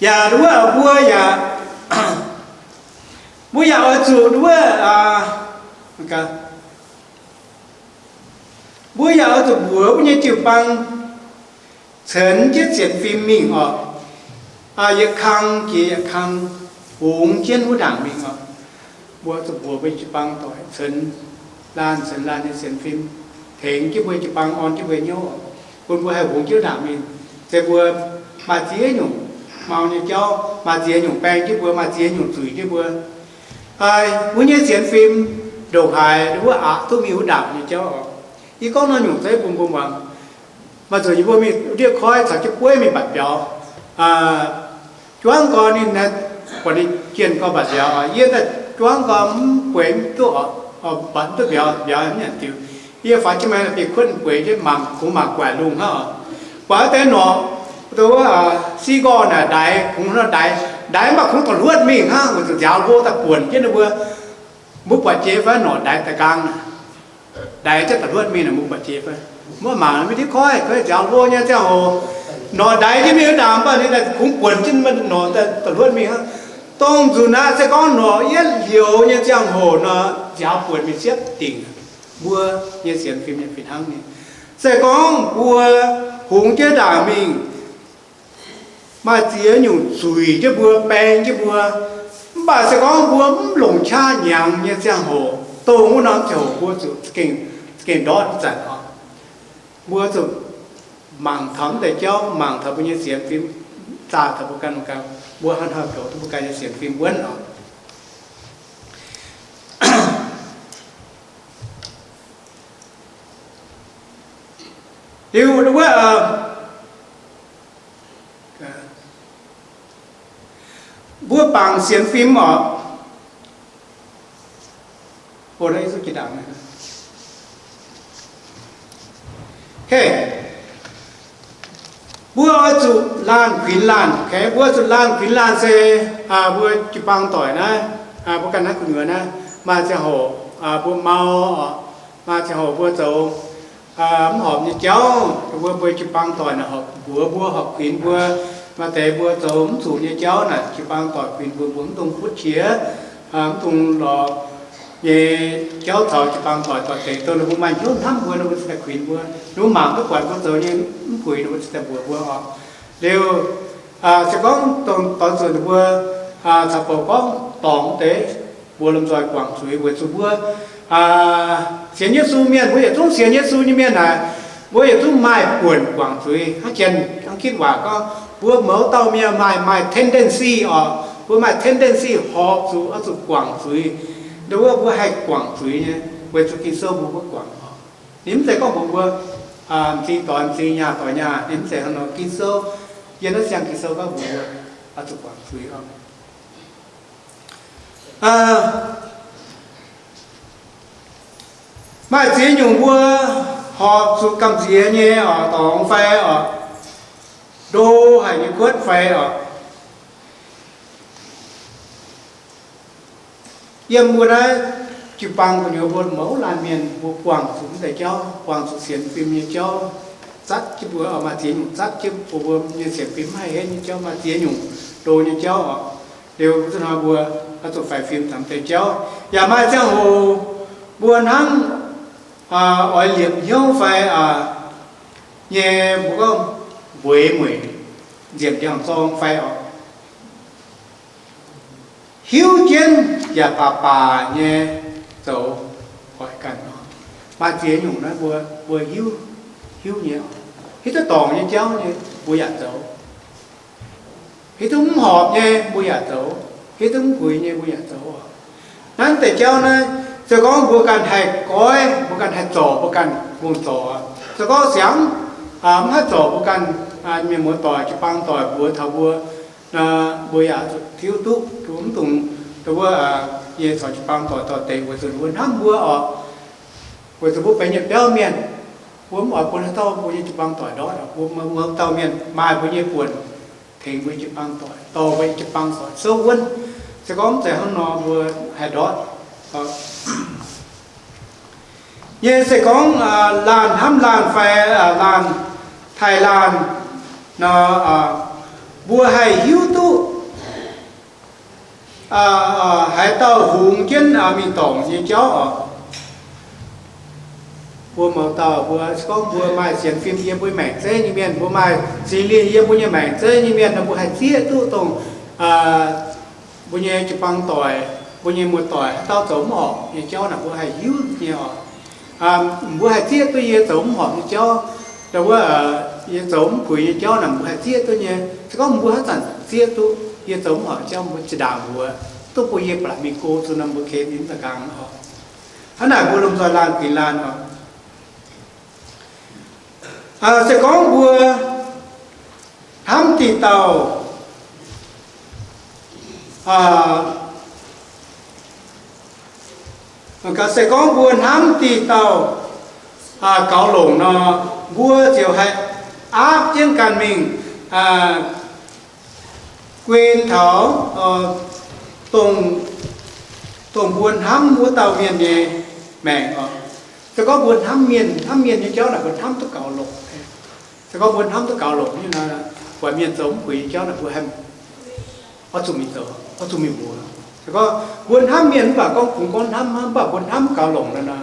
Yaac nduov mbuo yaac, mbuo yaac oix zuqc nduov, mbuo yaac oix zuqc mbuox mbuo nyei jiu-baang ceix jienv sienx fim mingh oc. Yietc kang jiex yietc kang hungx jienv wuov ndaangc mingh oc. Mbuo zuqc mbuox mbuo nyei jiu-baang doic ceix laanh, ceix laanh nyei sienx fim, tengx jienv mbuo nyei jiu-baang, orn jienv mbuo nyei hnyouv, bun mbuo haih hungx jienv ndaangc mingh. Se mbuo maaih ziex nyungc mau nyei jauv, maaih ziex nyungc baeng jienv mbuo, maaih ziex nyungc zuiz jienv mbuo. Mbuo nyei sienx fim ndongc haaix wuov aqc duqv mingh wuov ndaangc nyei jauv oc. Yie gorngv naaiv nyungc zeiv bun mbuo muangx. Maaih zuqc yie mbuo mingh ndiev koiv caux jienv bueiv mingh mbatc biaux, juangv gorn ninh buatc ninh jienh gorn mbatc biaux oc. Yie daaih juangv gorn mv bueix mv duqv oc. Mv duqv mbiauz, mbiauz mv nyanc diux. Yie faaux jienv mingh bieqc kuotv bueix jienv mangc, kungx mangc guaix lungh hnangv oc. Buatc wuov deix norqc, dongh wuov, siqv nqorngv naaic ndaix, kungx hnangv ndaix, ndaix mv baac kungx da'hluotv mingh hnangv, weic zuqc nziaaux hlo daaih buonc jienv ninh mbuo. Mbuo buatc jiex fai norqc ndaix da'nqaang, ndaix jienv da'hluotv mingh naaic, mbuo buatc jiex fai? Mbuo mangc maiv diqv koiv, koiv nziaaux hlo nyei ziangh hoc, norqc ndaix jienv mingh wuov ndaangc, mv baac ninh kungx buonc jienv norqc daaih da'hluotv mingh hnangv. Dongh nzunc naaiv se gorngv norqc yietv liouz nyei ziangh hoc nor, nziaaux buonc mingh siepv dingc. Mbuo nyei sienx fim yaac fih hnangv nyei. Se gorngv mbuo hungx jienv ndaangc mingh, maaih ziex nyungc zuiz jienv mbuo, baeng jienv mbuo, mv baac se gorngv mbuo mv longc qaqv nyiangx nyei ziangh hoc, dongh wuov norm ziangh hoc mbuo zuqc za'gengh ndortv zanc oc. Mbuo zuqc mangc taux mv deix jauv, mangc taux mbuo nyei sienx fim, zaah taux mbuo ganh, mbuo ganh, mbuo hnangv haaix nor goux duqv mbuo ganh nyei sienx fim wuonv oc. Liuz wuov, mbuo bangc sienx fim oc. Mbuo oix zuqc laanh kuinx laanh, mbuo oix zuqc laanh kuinx laanh se mbuo jiu-baang doic naaiv, mbuo ganh naaiv gu'nyuoz naaiv, maaih ziangh hoc mbuo mau, maaih ziangh hoc mbuo zoux mv horpc nyei jauv, mbuo, mbuo jiu-baang doic naaic horpc mbuox mbuo, horpc kuinx mbuo. Maaih deix mbuo zoux mv zuqc nyei jauv naaic, jiu-baang doic kuinx mbuo, mbuo mv dungx butv qiex, mv dungx lorz nyei jauv caux jiu-baang doic doic deix, dongh ninh mbuo maaih hnyouv hnamv mbuo, ninh mbuo cingx daaih kuinx mbuo. Ninh mbuo mangc duqv buatc mbuo zoux nyei mv puix, ninh mbuo cingx daaih mbuox mbuo oc. Liuz, se gorngv dongh doix zuqc ninh mbuo caux bouc gorngv dorngc deix, mbuo lomh nzoih guangc zuiz weic zuqc mbuo sienx Yesu mienh, mbuo yietc zungv sienx Yesu nyei mienh naaic, mbuo yietc zungv maaih buonc guangc zuiz. Hnangv janx, hnangv gitv waac gorngv, mbuo mouz dauh mienh maaih, maaih tendency oc, mbuo maaih tendency horpc zuqc oix zuqc guangc zuiz. Ndau wuov mbuo haih guangc zuiz nyei, weic zuqc Ging-Sou mbuox mbuo guangc oc. Ninh mv zeiz gorngv mbuox mbuo m'zing doix m'zing, nyaah doix nyaah, ninh mv zeiz hnangv nor. Ging-Sou, yiem naaiv siang Ging-Sou gorngv mbuox mbuo oix zuqc guangc zuiz oc. Maaih ziex nyungc mbuo horpc zuqc gamh nziex nyei oc, dorngx fai oc, ndo haic nyei kuotv fai oc. Yiem mbuo naaiv jiu-baang gu'nyuoz mbuo mouz laanh mienh mbuo guangc zuqc mv deix jauv, guangc zuqc sienx fim nyei jauv, zatv jienv mbuo oc. Maaih ziex nyungc zatv jienv mbuo, mbuo nyei sienx fim mv haih henv nyei jauv, maaih ziex nyungc ndo nyei jauv oc. Liuz zuqc hnoi mbuo oix zuqc faix fim taux mv deix jauv. Yaac maaih ziangh hoc mbuo hnangv oix liepc hnyouv fai nyei, mbuo gorngv mbueiz mueic, nziemc ndiangx-zorng fai oc, hiuv jienv yaac baac baac nyei zoux hoic ganh oc. Maaih ziex nyungc naaiv mbuo, mbuo hiuv, hiuv nyei oc. Hiuv duqv dorngc nyei jauv nyei mbuo yaac zoux. Hiuv duqv mv horpc nyei mbuo yaac zoux. Hiuv duqv mv puix nyei mbuo yaac zoux oc. Naaiv deix jauv naaiv, se gorngv mbuo ganh haih goiv, mbuo ganh haih zorc, mbuo ganh ngongh zorc. Se gorngv siangx mv haih zorc, mbuo ganh mienh muoz-doic, jiu-baang doic mbuox taux mbuo, mbuo yaac tiuv duqv, mv dungx, wuov, yie caux jiu-baang doic dorh deix weic zuqc mbuo hnamv mbuo oc. Weic zuqc mbuo benx yietc biauv mienh, mbuo mv oix bun haaix dauh mbuo nyei jiu-baang doic ndortv. Mbuo mouz dauh mienh maaih mbuo nyei buonc tengx mbuo jiu-baang doic, dorh mbuo jiu-baang doic souv wuonv. Se gorngv mv zeiz hnangv nor mbuo haih ndortv. Yie se gorngv laanh hnamv laanh fai laanh taaih laanh nor, mbuo haih hiuv duqv haaix dauh hungx jienv mingh dorngc nyei jauv oc. Mbuo mouz dauh mbuo se gorngv mbuo maaih sienx fim yiem mbuo maengc zeiv nyei mienh, mbuo maaih Singx Lingh yiem mbuo nyei maengc zeiv nyei mienh nor, mbuo haih zieqv duqv dongh mbuo nyei jiu-baang doic, mbuo nyei muoz-doic haaix dauh zoux mv horpc nyei jauv naaic, mbuo haih hiuv nyei oc. Mbuo haih zieqv duqv yie zoux mv horpc nyei jauv, wuov, yie zoux mv puix nyei jauv naaic, mbuo haih zieqv duqv nyei. Se gorngv mbuo haaix zanc zieqv duqv yie zoux mv horpc nyei jauv, mbuo zinh ndaangc mbuox duqv bun yie ba'laqc mingh go zuqc norm mbuo ken ninh da'nqaang oc. Hnangv naaic mbuo lomh nzoih laanh kuinx laanh oc. Se gorngv mbuo hnamv diqc dauh Gaax se gorngv mbuo hnamv diqc dauh gaux longc nor, mbuo ziouc haih aapv jienv ganh mingh guen taux dongh mbuo hnamv wuov dauh mienh nyei maengc oc. Se gorngv mbuo hnamv mienh, hnamv mienh nyei jauv naaic mbuo hnamv duqv gaux longc. Se gorngv mbuo hnamv duqv gaux longc nyei nor, buatc mienh zoux mv puix nyei jauv naaic mbuo haih oix zuqc mingh zoux, oix zuqc mingh mbuox. Se gorngv mbuo hnamv mienh mv baac gorngv kungx gorngv hnamv, mv baac mbuo hnamv gaux longc nor,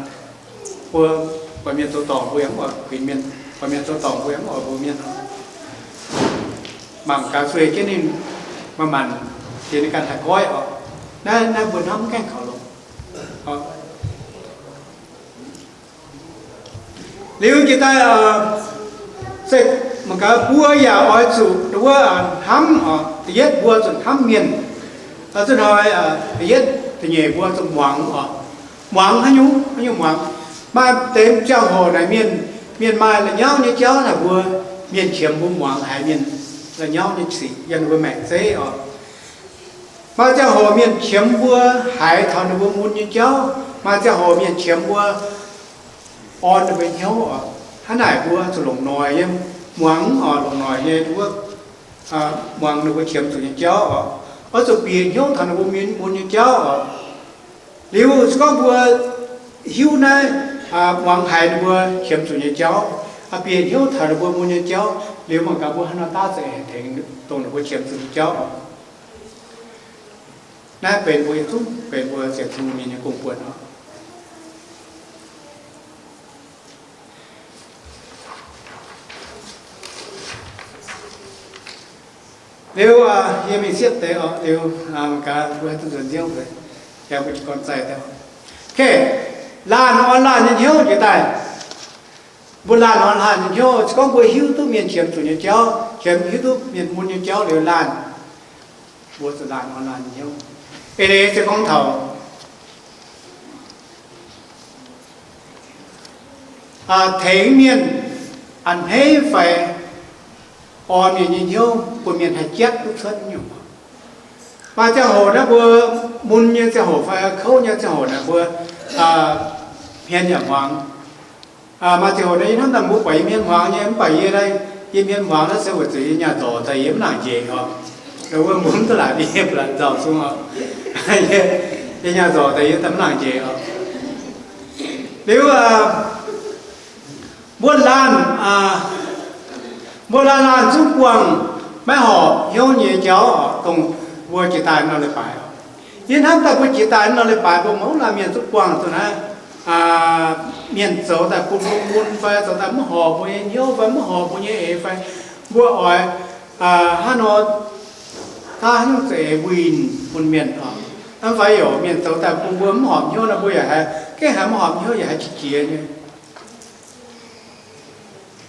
mbuo buatc mienh zoux dorngc mbuo yaac mv oix puix mienh, buatc mienh zoux dorngc mbuo yaac mv oix mbuox mienh. Mangc gaax sueih jienv ninh manc-manc jiex ninh ganh haih goiv oc. Naaiv, naaiv mbuo hnamv gaengh gaux longc. Liuz jiex daaih se mangc gaax mbuo yaac oix zuqc wuov hnamv oc. Da'yietv mbuo zuqc hnamv mienh. Zuqc hnoi da'yietv da'nyeic mbuo zuqc muangx oc. Muangx haaix nyungc? Haaix nyungc muangx? Maaih deix ziangh hoc naaic mienh, mienh maaih la'nyauv nyei jauv naaic mbuo, mienh qiemx mbuo muangx haiz mienh la'nyauv nyei sic yiem ninh mbuo maengc zeiv oc. Maaih ziangh hoc mienh qiemx mbuo haiz taux ninh mbuo mun nyei jauv. Maaih ziangh hoc mienh qiemx mbuo orn ninh mbuo hnyouv oc. Hnangv naaic mbuo zuqc longc noic yiem muangx oc, longc noic nyei wuov muangx ninh mbuo qiemx zuqc nyei jauv oc. Oix zuqc bieqc hnyouv taux ninh mbuo mun nyei jauv oc. Liuz se gorngv mbuo hiuv naaiv, muangx haiz ninh mbuo qiemx zuqc nyei jauv, bieqc hnyouv taux ninh mbuo mun nyei jauv, liuz mangc gaax mbuo haaix nor daav za'eix tengx dongh ninh mbuo qiemx zuqc nyei jauv oc. Naaiv benx mbuo yietc zungv benx mbuo sienx Tin-Hungh mienh nyei gong-buonc oc. Liuz yie mingh siepv deix oc, liuz gaax mbuo duqv nzuonx nziouv, jangx mbuo jiez gorn zaih deix. Laanh orn laanh nyei hnyouv jiex daaih. Mbuo laanh orn laanh nyei hnyouv, se gorngv mbuo hiuv duqv mienh qiemx zuqc nyei jauv, qiemx hiuv duqv mienh mun nyei jauv liuz laanh, mbuo zuqc laanh orn laanh nyei hnyouv. Eix leiz se gorngv taux tengx mienh a'hneiv fai orn mienh nyei hnyouv bun mienh haih jatv duqv cuotv nyungc. Maaih ziangh hoc naaiv mbuo mun nyei ziangh hoc fai kouv nyei ziangh hoc naaic mbuo hmien yaac hmuangx. Maaih ziangh hoc naaiv yie hnamv daaih mbuo buatc yie hmien hmuangx nyei, mv baac yie, yie hmien hmuangx naaiv se weic zuqc yie nyaah nzorc daaih yie mv nangc njaaux oc. Wuov mbuo mv duqv laaic yie ba'laqc nzauh sung oc. Yie nyaah nzorc daaih yie daaih mv nangc njaaux oc. Liuz mbuo laanh, mbuo laanh laanh zungv buangh maiv horpc hnyouv nyei jauv oc, dongh mbuo jiex daaih nor leiz-baaix oc. Yie hnamv daaih mbuo jiex daaih nor leiz-baaix mbuo mouz laanh mienh zungv buangh dongh naaiv mienh zoux daaih bun mbuo mun fai zoux daaih mv horpc mbuo nyei hnyouv fai mv horpc mbuo nyei eix fai mbuo oix hnangv nor daav haaix nyungc za'eix winh bun mienh oc. Hnamv fai yaac mienh zoux daaih bun mbuo mv horpc hnyouv nor mbuo yaac haiz, gengh haiz mv horpc hnyouv yaac haiz qiex jiez nyei.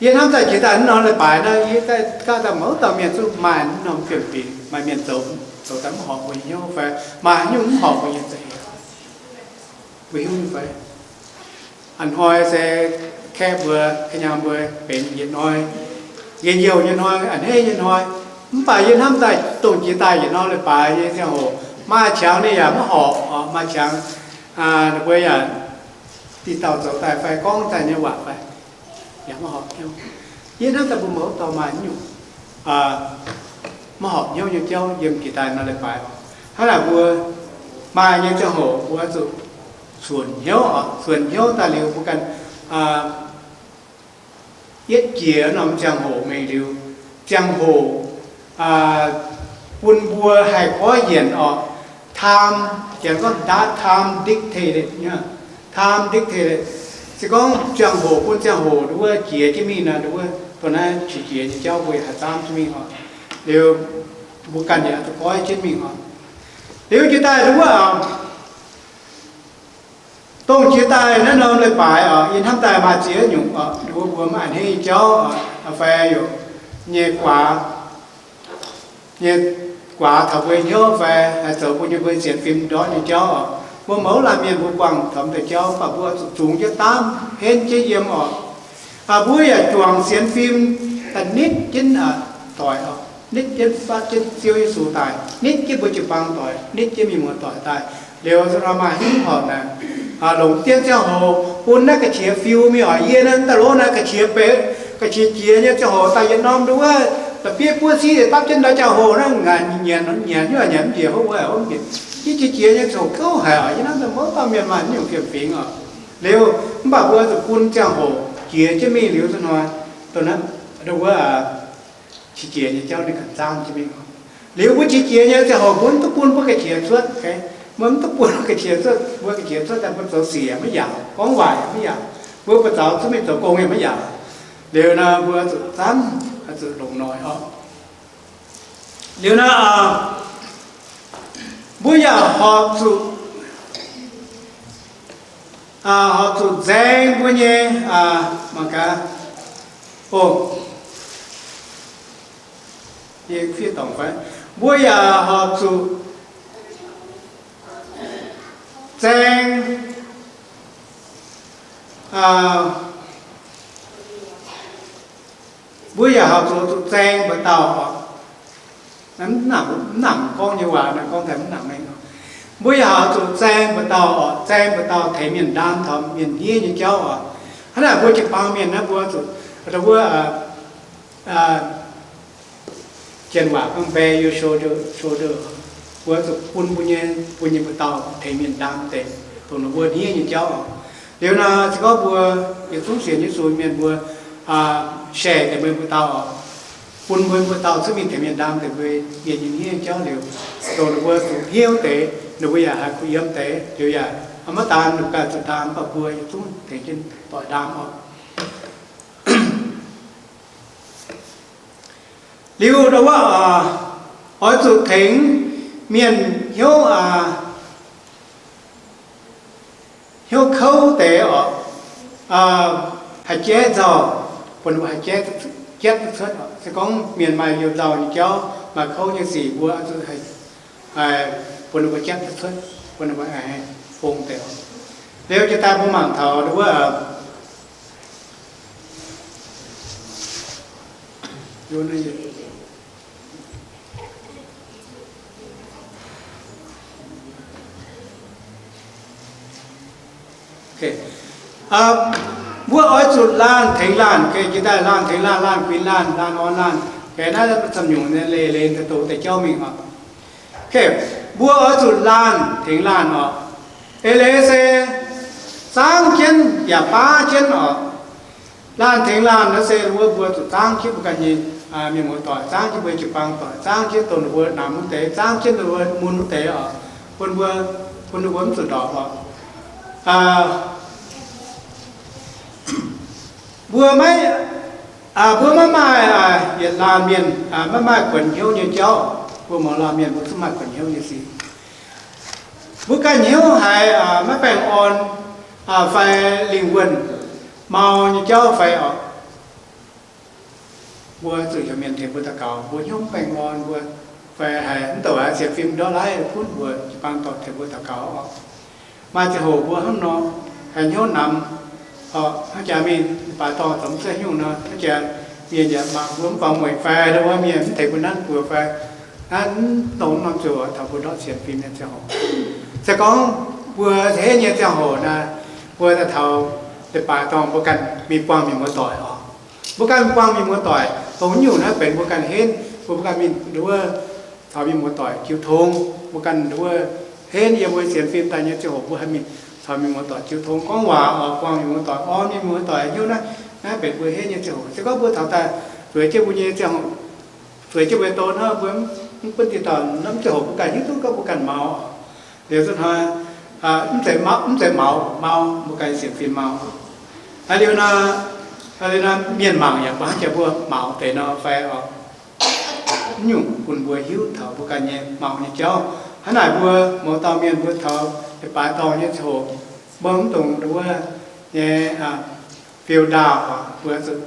Yie hnamv daaih jiex daaih naaiv norm leiz-baaix naaiv, yie daaih gaav daaih mouz dauh mienh zungv maaih naaiv norm fiem-fingx, maaih mienh zoux, zoux daaih mv horpc mbuo hnyouv fai maaih haaix nyungc mv horpc mbuo nyei za'eix. Mbuo hiuv nyei fai? A'hnoi se kaeqv mbuo, kaeqv nyaam mbuo benx yietc hnoi, njien-youh nyei hnoi, a'hneiv nyei hnoi. Mv baac yie hnamv daaih dongh jiex daaih yietc norm leiz-baaix nyei ziangh hoc, maaih qangx ninh yaac mv horpc, maaih qangx ninh mbuo yaac diqc dauh zoux daaih fai gorngv daaih nyei waac fai yaac mv horpc hnyouv. Yie hnamv daaih mbuo mouz dauh maaih nyungc mv horpc hnyouv nyei jauv yiem jiex daaih nor leiz-baaix. Hnangv naaic mbuo maaih nyei ziangh hoc mbuo zuqc suonc hnyouv oc, suonc hnyouv daaih liuz mbuo ganh yietv jiex norm ziangh hoc mingh liuz, ziangh hoc bun mbuo haih goiv yienc oc. Time, janx gorngv time dictated, time dictated. Se gorngv ziangh hoc bun ziangh hoc nduov jiex jienv mingh nor, nduov dongh naaiv qiex jiez nyei jauv mbuo yaac haih zaamv jienv mingh oc. Liuz mbuo ganh yaac zuqc goiv jienv mingh oc. Liuz jiex daaih nduov dongh jiex daaih naaiv norm leiz-baaix oc, yie hnamv daaih maaih ziex nyungc oc, nduov mbuo maiv a'hneiv nyei jauv oc, fai yaac nyei guaax, nyei guaax taux mbuo hnyouv fai haih zoux bun nyei mbuo sienx fim ndortv nyei jauv oc. Mbuo mouz laanh mienh mbuo buangh taux deix jauv, mv baac mbuo zuqc zungx jienv daamv, henv jienv yiem oc. Mbuo yaac juangc sienx fim daaih nitv jienv doic oc, nitv jienv fatv jienv Ziouv Yesu daaih, nitv jienv mbuo jiu-baang doic, nitv jienv mienh muoz doic daaih. Liuz se nor maaih hnyouv horpc naaic, longc jienv ziangh hoc bun naaiv ga'qiex fiu mingh oc. Yie naaiv daaih lov naaiv ga'qiex beiv, ga'qiex jiex nyei ziangh hoc daaih yietc norm nduov, da'bieiv buov siqv dapv jienv ndau ziangh hoc naaiv, nyanc nyanc nyanc nyanc njiec hov wuov, yie qiex jiex nyei ziangh hoc gouv haic oc. Yie naaiv daaih mv baac mienh maaih nyungc fiem-fingx oc. Liuz mv baac mbuo zuqc bun ziangh hoc jiex jienv mingh liuz zuqc hnoi, dongh naaiv, wuov qiex jiex nyei jauv ninh ganh zaanv jienv mingh. Liuz mbuo qiex jiex nyei ziangh hoc mbuo mv duqv bun mbuo ga'qiex cuotv, mbuo mv duqv bun ga'qiex cuotv, mbuo ga'qiex cuotv daaih mbuo zoux sic yaac maiv yaac, gorngv waac yaac maiv yaac, mbuo buoz-zaux cuotv mingh zoux gong yaac maiv yaac. Liuz nor mbuo zuqc zaanv, zuqc longc noic oc. Liuz nor, mbuo yaac horpc zuqc, horpc zuqc nzaeng mbuo nyei, mangc gaax, o, fiev dorngc fai, mbuo yaac horpc zuqc nzaeng, mbuo yaac horpc zuqc zuqc nzaeng mbuo dauh oc. Mv nangc gorngv nyei waac, gorngv daaih mv nangc mengh. Mbuo yaac horpc zuqc nzaeng mbuo dauh oc, nzaeng mbuo dauh tengx mienh ndaam taux mienh hniev nyei jauv oc. Hnangv naaic mbuo jiu-baang mienh naaiv mbuo zuqc, wuov, janx waac gorngv bear your shoulder, shoulder, mbuo zuqc bun mbuo nyei, bun nyei mbuo dauh tengx mienh ndaam deix, dongh ninh mbuo hniev nyei jauv oc. Liuz nor se gorngv mbuo yietc zungv sienx Yesu mienh mbuo share deix mbuo, mbuo dauh oc, bun mbuo, mbuo dauh cuotv mingh tengx mienh ndaam deix mbuo mienh nyei hniev nyei jauv liuz, dongh ninh mbuo zuqc hniev deix, ninh mbuo yaac haih kuh yiem deix liuz yaac maiv daan ninh ganh zuqc ndaam, mv baac mbuo yietc zungv tengx jienv doic ndaam oc. Liuz ndau wuov, oix zuqc tengx mienh hnyouv, hnyouv kouv deix oc, haih jaiv nzauh, bun ninh mbuo haih jaiv, jaiv duqv cuotv oc. Se gorngv mienh maaih you-nzauh nyei jauv, maaih kouv nyei sic, mbuo zuqc haih bun ninh mbuo jaiv duqv cuotv, bun ninh mbuo haih fong deix oc. Liuz jiex daaih mbuo mangc taux ndau wuov, mbuo oix zuqc laanh tengx laanh, jiex daaih laanh tengx laanh, laanh kuinx laanh, laanh orn laanh, naaiv camv nyungc leiz-leiz daaih doqc deix jauv mingh oc. Mbuo oix zuqc laanh tengx laanh oc. Eix leiz se zaangv jienv yaac baav jienv oc. Laanh tengx laanh naaiv se wuov mbuo zuqc zaangv jienv mbuo ganh nyei mienh muoz-doic, zaangv jienv mbuo jiu-baang doic, zaangv jienv dongh ninh mbuo namx wuov deix, zaangv jienv ninh mbuo mun wuov deix oc, bun mbuo, bun ninh mbuo mv zuqc ndorpc oc. Mbuo maiv, mbuo maiv maaih yietc laanh mienh maiv maaih kuonx hnyouv nyei jauv. Mbuo mouz laanh mienh mbuo zungv maaih kuonx hnyouv nyei sic. Mbuo ganh hnyouv haiz maiv baengh orn fai lingh wuonh mau nyei jauv fai oc, mbuo zuqc heuc mienh tengx mbuo daux gaux. Mbuo hnyouv mv baengh orn mbuo fai haiz mv douc haiz sienx fim ndortv laiv gunv mbuo jiu-baang dorh tengx mbuo daux gaux oc. Maaih ziangh hoc mbuo hnangv nor haiz hnyouv namx oc, hnangv jaax mingh baaix dorngh zoux mv zeiz nyungc nor, hnangv jaax mienh yaac mangc mbuo mv faaux mueic fai, wuov mienh mv tengx mbuo nanv buoz fai, naaiv mv dongh norm ziouc taux mbuo ndortv sienx fim nyei ziangh hoc. Se gorngv mbuo henv nyei ziangh hoc naaic, mbuo daaih taux leiz-baaix dorngh mbuo ganh mingh buangh mienh muoz-doic oc. Mbuo ganh mingh buangh mienh muoz-doic, dongh nyungc naaiv benx mbuo ganh henv, mbuo ganh mingh nduov caux mienh muoz-doic jiu tong. Mbuo ganh nduov henv yiem mbuo sienx fim daaih nyei ziangh hoc mbuo haih mingh caux mienh muoz-doic jiu tong gorngv waac oc, buangh mienh muoz-doic, orn mienh muoz-doic hnyouv naaiv, naaiv benx mbuo henv nyei ziangh hoc. Se gorngv mbuo taux daaih zueiz jienv mbuo nyei ziangh hoc, zueiz jienv mbuo nyei dorn hnangv, mbuo mv bun dieh dorn, naaiv ziangh hoc mbuo ganh hiuv duqv gorngv mbuo ganh maux. Liuz zuqc hnoi mv zeiz maux, mau, mbuo ganh sienx fim mau. Liuz nor, liuz nor mienh mangc yaac mbuo hnangv jaax mbuo maux deix nor fai oc. Mv nyungc bun mbuo hiuv taux mbuo ganh nyei maux nyei jauv. Hnangv naaic mbuo mouz dauh mienh mbuo taux leiz-baaix dorngh nyei ziangh hoc, mbuo mv dungx nduov nyei feel down oc, mbuo zuqc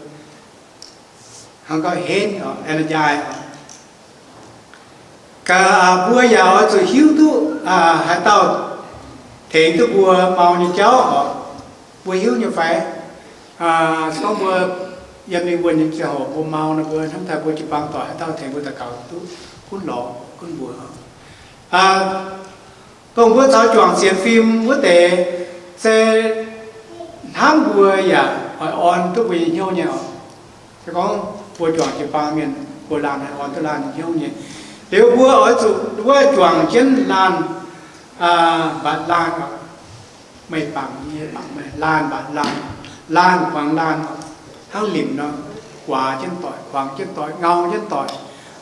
hnangv gorngv henv oc, energize oc. Mbuo yaac oix zuqc hiuv duqv haaix dauh tengx duqv mbuo mau nyei jauv oc. Mbuo hiuv nyei fai? Se gorngv mbuo yiem lingh wuonh nyei ziangh hoc mbuo mau nor, mbuo hnamv daaih mbuo jiu-baang doic haaix dauh tengx mbuo daux gaux duqv gunv lorz gunv mbuox. Dongh mbuo caux juangc sienx fim wuov deix, se hnamv mbuo yaac oix orn duqv mbuo nyei hnyouv nyei oc. Se gorngv mbuo juangc jiu-baang mienh, mbuo laanh haih orn duqv laanh nyei hnyouv nyei. Liuz mbuo oix zuqc wuov juangc jienv laanh, mbatc laanh oc. Meih bangc yie, yie bangc meih, laanh mbatc laanh, laanh kuangx laanh oc. Hnangv limc nor, guaax jienv doic, kuangx jienv doic, ngau jienv doic.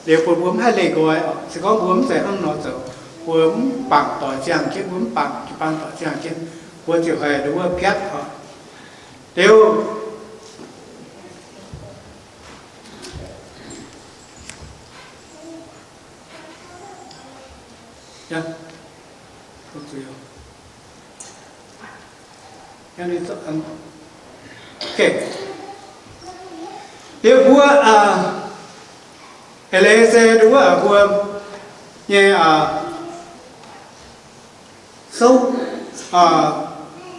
Liuz bun mbuo mv haih leih nqoi oc. Se gorngv mbuo mv zeiz hnangv nor zoux, mbuo mv bangc doic ziangh jienv, mbuo mv bangc jiu-baang doic ziangh jienv, mbuo ziouc haih nduov piatv oc. Liuz liuz mbuo, eix leiz se nduov mbuo nyei souv,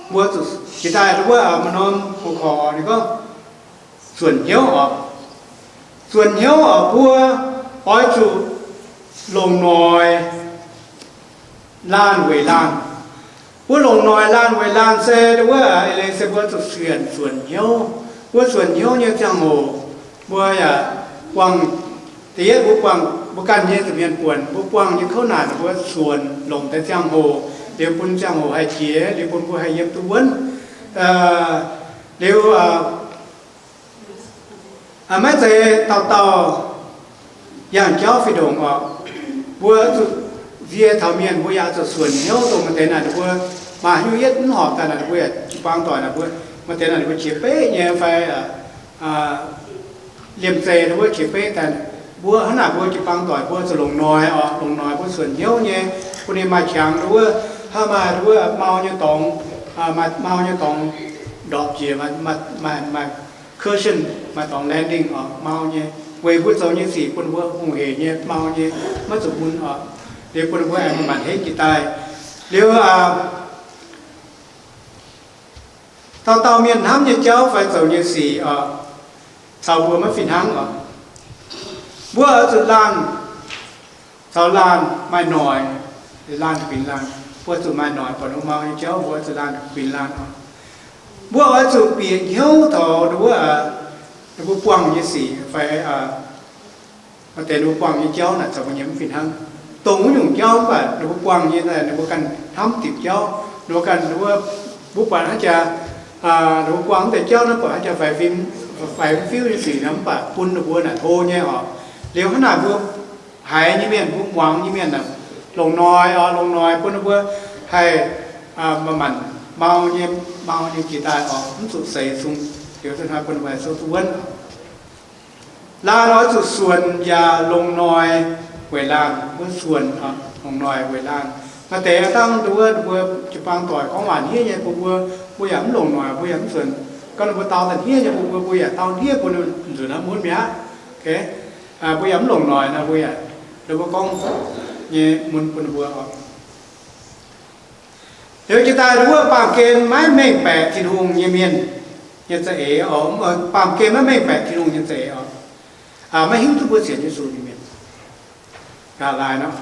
mbuo zuqc jiex daaih nduov maaih norm hoc korc ninh gorngv zuonc hnyouv oc. Zuonc hnyouv oc, mbuo oix zuqc longc noic laanh weic laanh. Mbuo longc noic laanh weic laanh se nduov, eix leiz se mbuo zuqc sienx zuonc hnyouv. Mbuo zuonc hnyouv nyei ziangh hoc, mbuo yaac buangh, da'yietv mbuo buangh mbuo ganh nyei zuqc mienh buonc, mbuo buangh nyei kouv naanc mbuo zuonc longc deix ziangh hoc, liuz bun ziangh hoc haih jiex, liuz bun mbuo haih yiem duqv wuonv. Liuz maiv zeiz dauh dauh yangh jauv fih ndongc oc. Mbuo zuqc nzie taux mienh, mbuo yaac zuqc suonc hnyouv dongh maaih deix naaic ninh mbuo maaih haaix nyungc yietv mv horpc daaih naaic ninh mbuo yaac jiu-baang doic naaic mbuo, maaih deix naaic ninh mbuo qiex beqv nyei fai liemh zeih ninh mbuo qiex beqv daaih. Mbuo hnangv naaic mbuo jiu-baang doic mbuo zuqc longc noic oc, longc noic mbuo suonc hnyouv nyei, bun ninh maaih qangx nduov, hnangv maaih nduov mau nyei dorngx, maaih mau nyei dorngx ndorpc jiex, maaih cushion, maaih dorngx landing oc, mau nyei, weic mbuo zoux nyei sic bun mbuo hungh heic nyei, mau nyei, maiv zuqc mun oc. Liuz bun mbuo aengx manc-manc henv jiex daaih. Liuz dauh dauh mienh hnamv nyei jauv fai zoux nyei sic oc, caux mbuo maiv fih hnangv oc. Mbuo oix zuqc laanh caux laanh maaih noic, laanh kuinx laanh. Mbuo zuqc maaih noic buatc wuov mau nyei jauv, mbuo zuqc laanh kuinx laanh oc. Mbuo oix zuqc bieqc hnyouv taux wuov, ninh mbuo buangh nyei sic fai maaih deix ninh mbuo buangh nyei jauv naaic caux mbuo nyei mv fih hnangv. Dongh wuov nyungc jauv mv baac ninh mbuo buangh nyei, ninh mbuo ganh hnamv diuc jauv, ninh mbuo ganh, mbuo buatc haaix jaax, ninh mbuo buangh wuov deix jauv naaiv buatc haaix jaax faix fim, faix fiuv nyei sic nor, mv baac bun ninh mbuo naaic hlo nyei oc. Liuz hnangv naaic mbuo haiz nyei mienh, mbuo muangx nyei mienh, longc noic oc, longc noic bun ninh mbuo haih manc-manc mau nyei, mau nyei jiex daaih oc, mv zuqc seix sung, liuz hnoi bun ninh mbuo haih souv duqv wuonv. Laanh oix zuqc suonc yaac longc noic weic laanh, mbuo suonc, longc noic weic laanh. Maaih deix dangh nduov mbuo jiu-baang doic gorngv waac hniev nyei bun mbuo, mbuo yaac mv longc noic, mbuo yaac mv suonc. Gorngv ninh mbuo dau da'hniev nyei bun mbuo, mbuo yaac dau hniev bun nzunc hnangv mun mi'aqv. Mbuo yaac mv longc noic nor, mbuo yaac, ninh mbuo gorngv nyei mun bun ninh mbuo oc. Liuz jiex daaih nduov baamh gen maiv mengh baeqc Tin-Hungh nyei mienh nyei za'eix oc, baamh gen maiv mengh baeqc Tin-Hungh nyei za'eix oc, maiv hiuv duqv mbuo sienx Yesu nyei mienh. Ga'naaiv nor,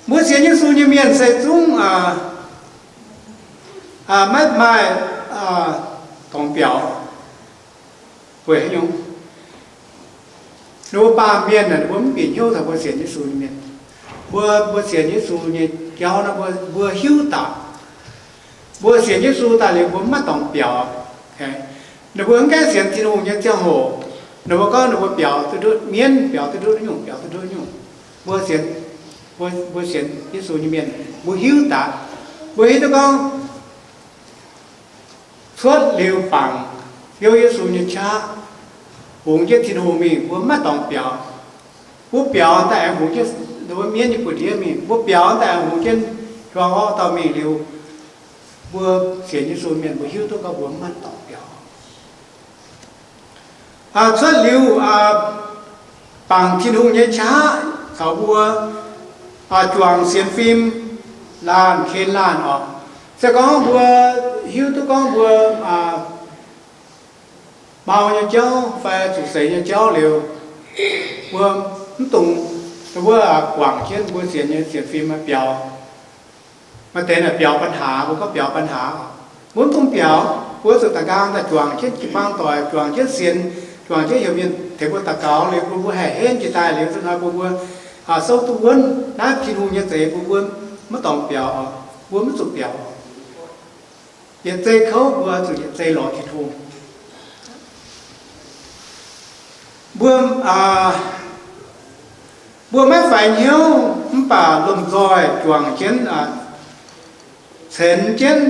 mbuo sienx Yesu nyei mienh se zungv maiv maaih dorngx biaux. Weic haaix nyungc? Ninh mbuo baamh mienh naaic, ninh mbuo mv bieqc hnyouv taux mbuo sienx Yesu nyei mienh. Mbuo, mbuo sienx Yesu nyei jauv naaiv, mbuo, mbuo hiuv daaih mbuo sienx Yesu daaih liuz mbuo maiv dorngx biaux. Ninh mbuo mv gaengh sienx Tin-Hungh nyei ziangh hoc, ninh mbuo gorngv ninh mbuo biaux duqv ndutv mienv, biaux duqv ndutv nyungc, biaux duqv ndutv nyungc. Mbuo sienx, mbuo sienx Yesu nyei mienh, mbuo hiuv daaih, mbuo hiuv duqv gorngv cuotv liuz bangc heuc Yesu nyei qaqv, hungx jienv Tin-Hungh mingh, mbuo maiv dorngx biaux. Mbuo biaux daaih aengx hungx jienv mienv nyei buoz-ndiev mingh, mbuo biaux daaih aengx hungx jienv hiuang orqv dauh mingh liuz, mbuo sienx Yesu mienh mbuo hiuv duqv gorngv mbuo maiv dorngx biaux. Cuotv liuz bangc Tin-Hungh nyei qaqv caux mbuo juangc sienx fim laanh ken laanh oc. Se gorngv mbuo hiuv duqv gorngv mbuo mau nyei jauv fai zuqc seix nyei jauv liuz, mbuo mv dungx, mbuo guangc jienv mbuo sienx nyei sienx fim biaux. Maaih deix naaic biaux ปัญหา, mbuo gorngv biaux ปัญหา. Mbuo mv dungx biaux, mbuo zuqc da'nqaang daaih juangc jienv jiu-baang doic, juangc jienv sienx, juangc jienv heuc mienh tengx mbuo daux gaux liuz, bun mbuo haih henv jiex daaih liuz, zuqc hnoi bun mbuo souv duqv wuonv. Naaiv Tin-Hungh nyei za'eix bun mbuo maiv dorngx biaux, mbuo maiv zuqc biaux. Yietc zei kouv mbuo zuqc yietc zei lorz Tin-Hungh. Mbuo, mbuo maiv faix hnyouv mv baac lomh nzoih juangc jienv, cenx jienv,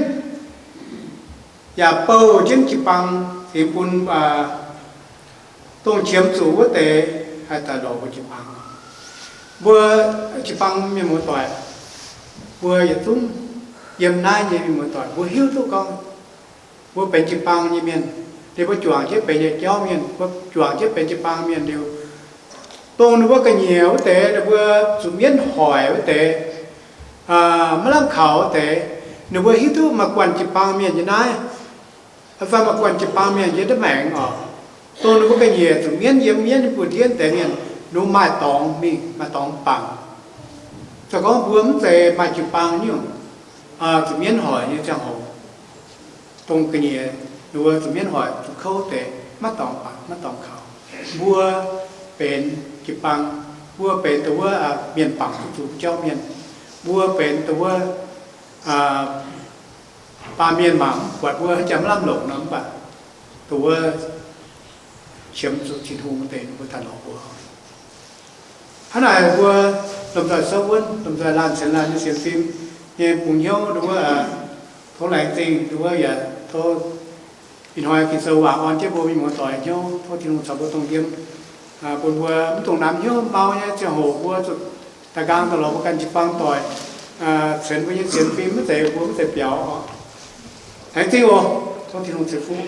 yaac bouh jienv jiu-baang, cingx bun dongh qiemx zuqc wuov deix haih daaih lorz mbuo jiu-baang. Mbuo jiu-baang mienh muoz-doic, mbuo yietc zungv yiem naaiv nyei mienh muoz-doic, mbuo hiuv duqv gorngv mbuo benx jiu-baang nyei mienh, liuz mbuo juangc jienv benx nyei jauv mienh, mbuo juangc jienv benx jiu-baang mienh liuz, dongh ninh mbuo ga'nyiec wuov deix, ninh mbuo zuqc mienv hoic wuov deix, maiv lamh kaux wuov deix, ninh mbuo hiuv duqv maaih guanh jiu-baang mienh nyei naaiv, fai maaih guanh jiu-baang mienh nyei ndiev maengx oc. Dongh ninh mbuo ga'nyiec zuqc mienv yiem mienv nyei buoz-ndiev deix mienh, ninh mbuo maaih dorngx mingh, maaih dorngx bangc. Se gorngv mbuo mv zeiz maaih jiu-baang nyungc, zuqc mienv hoic nyei ziangh hoc, dongh ga'nyiec ninh mbuo zuqc mienv hoic, zuqc kouv deix, maiv dorngx bangc, maiv dorngx kaux. Mbuo benx jiu-baang, mbuo benx dongh wuov mienh bangc zuqc jauv mienh, mbuo benx dongh wuov baamh mienh mangc buatc mbuo haaix jaax maiv lamh longc nor, mv baac dongh wuov qiemx zuqc Tin-Hungh wuov deix ninh mbuo daaih lorz mbuo. Hnangv naaic mbuo lomh nzoih souv wuonv, lomh nzoih laanh cien laanh nyei sienx fim nyei bungx hnyouv dongh wuov, tov laengz zingh dongh wuov yaac tov ih hnoi Ging-Sou waac orn jienv mbuo mienh muoz-doic hnyouv. Tov Tin-Hungh caux mbuo dongh yiem, bun mbuo mv dungx namx hnyouv mau nyei ziangh hoc mbuo zuqc daaih nqaang daaih lorz mbuo ganh jiu-baang doic, ceix mbuo nyei sienx fim maiv zeiz mbuo maiv zeiz biaux. Laengz zingh oc. Tov Tin-Hungh ceix fuqv.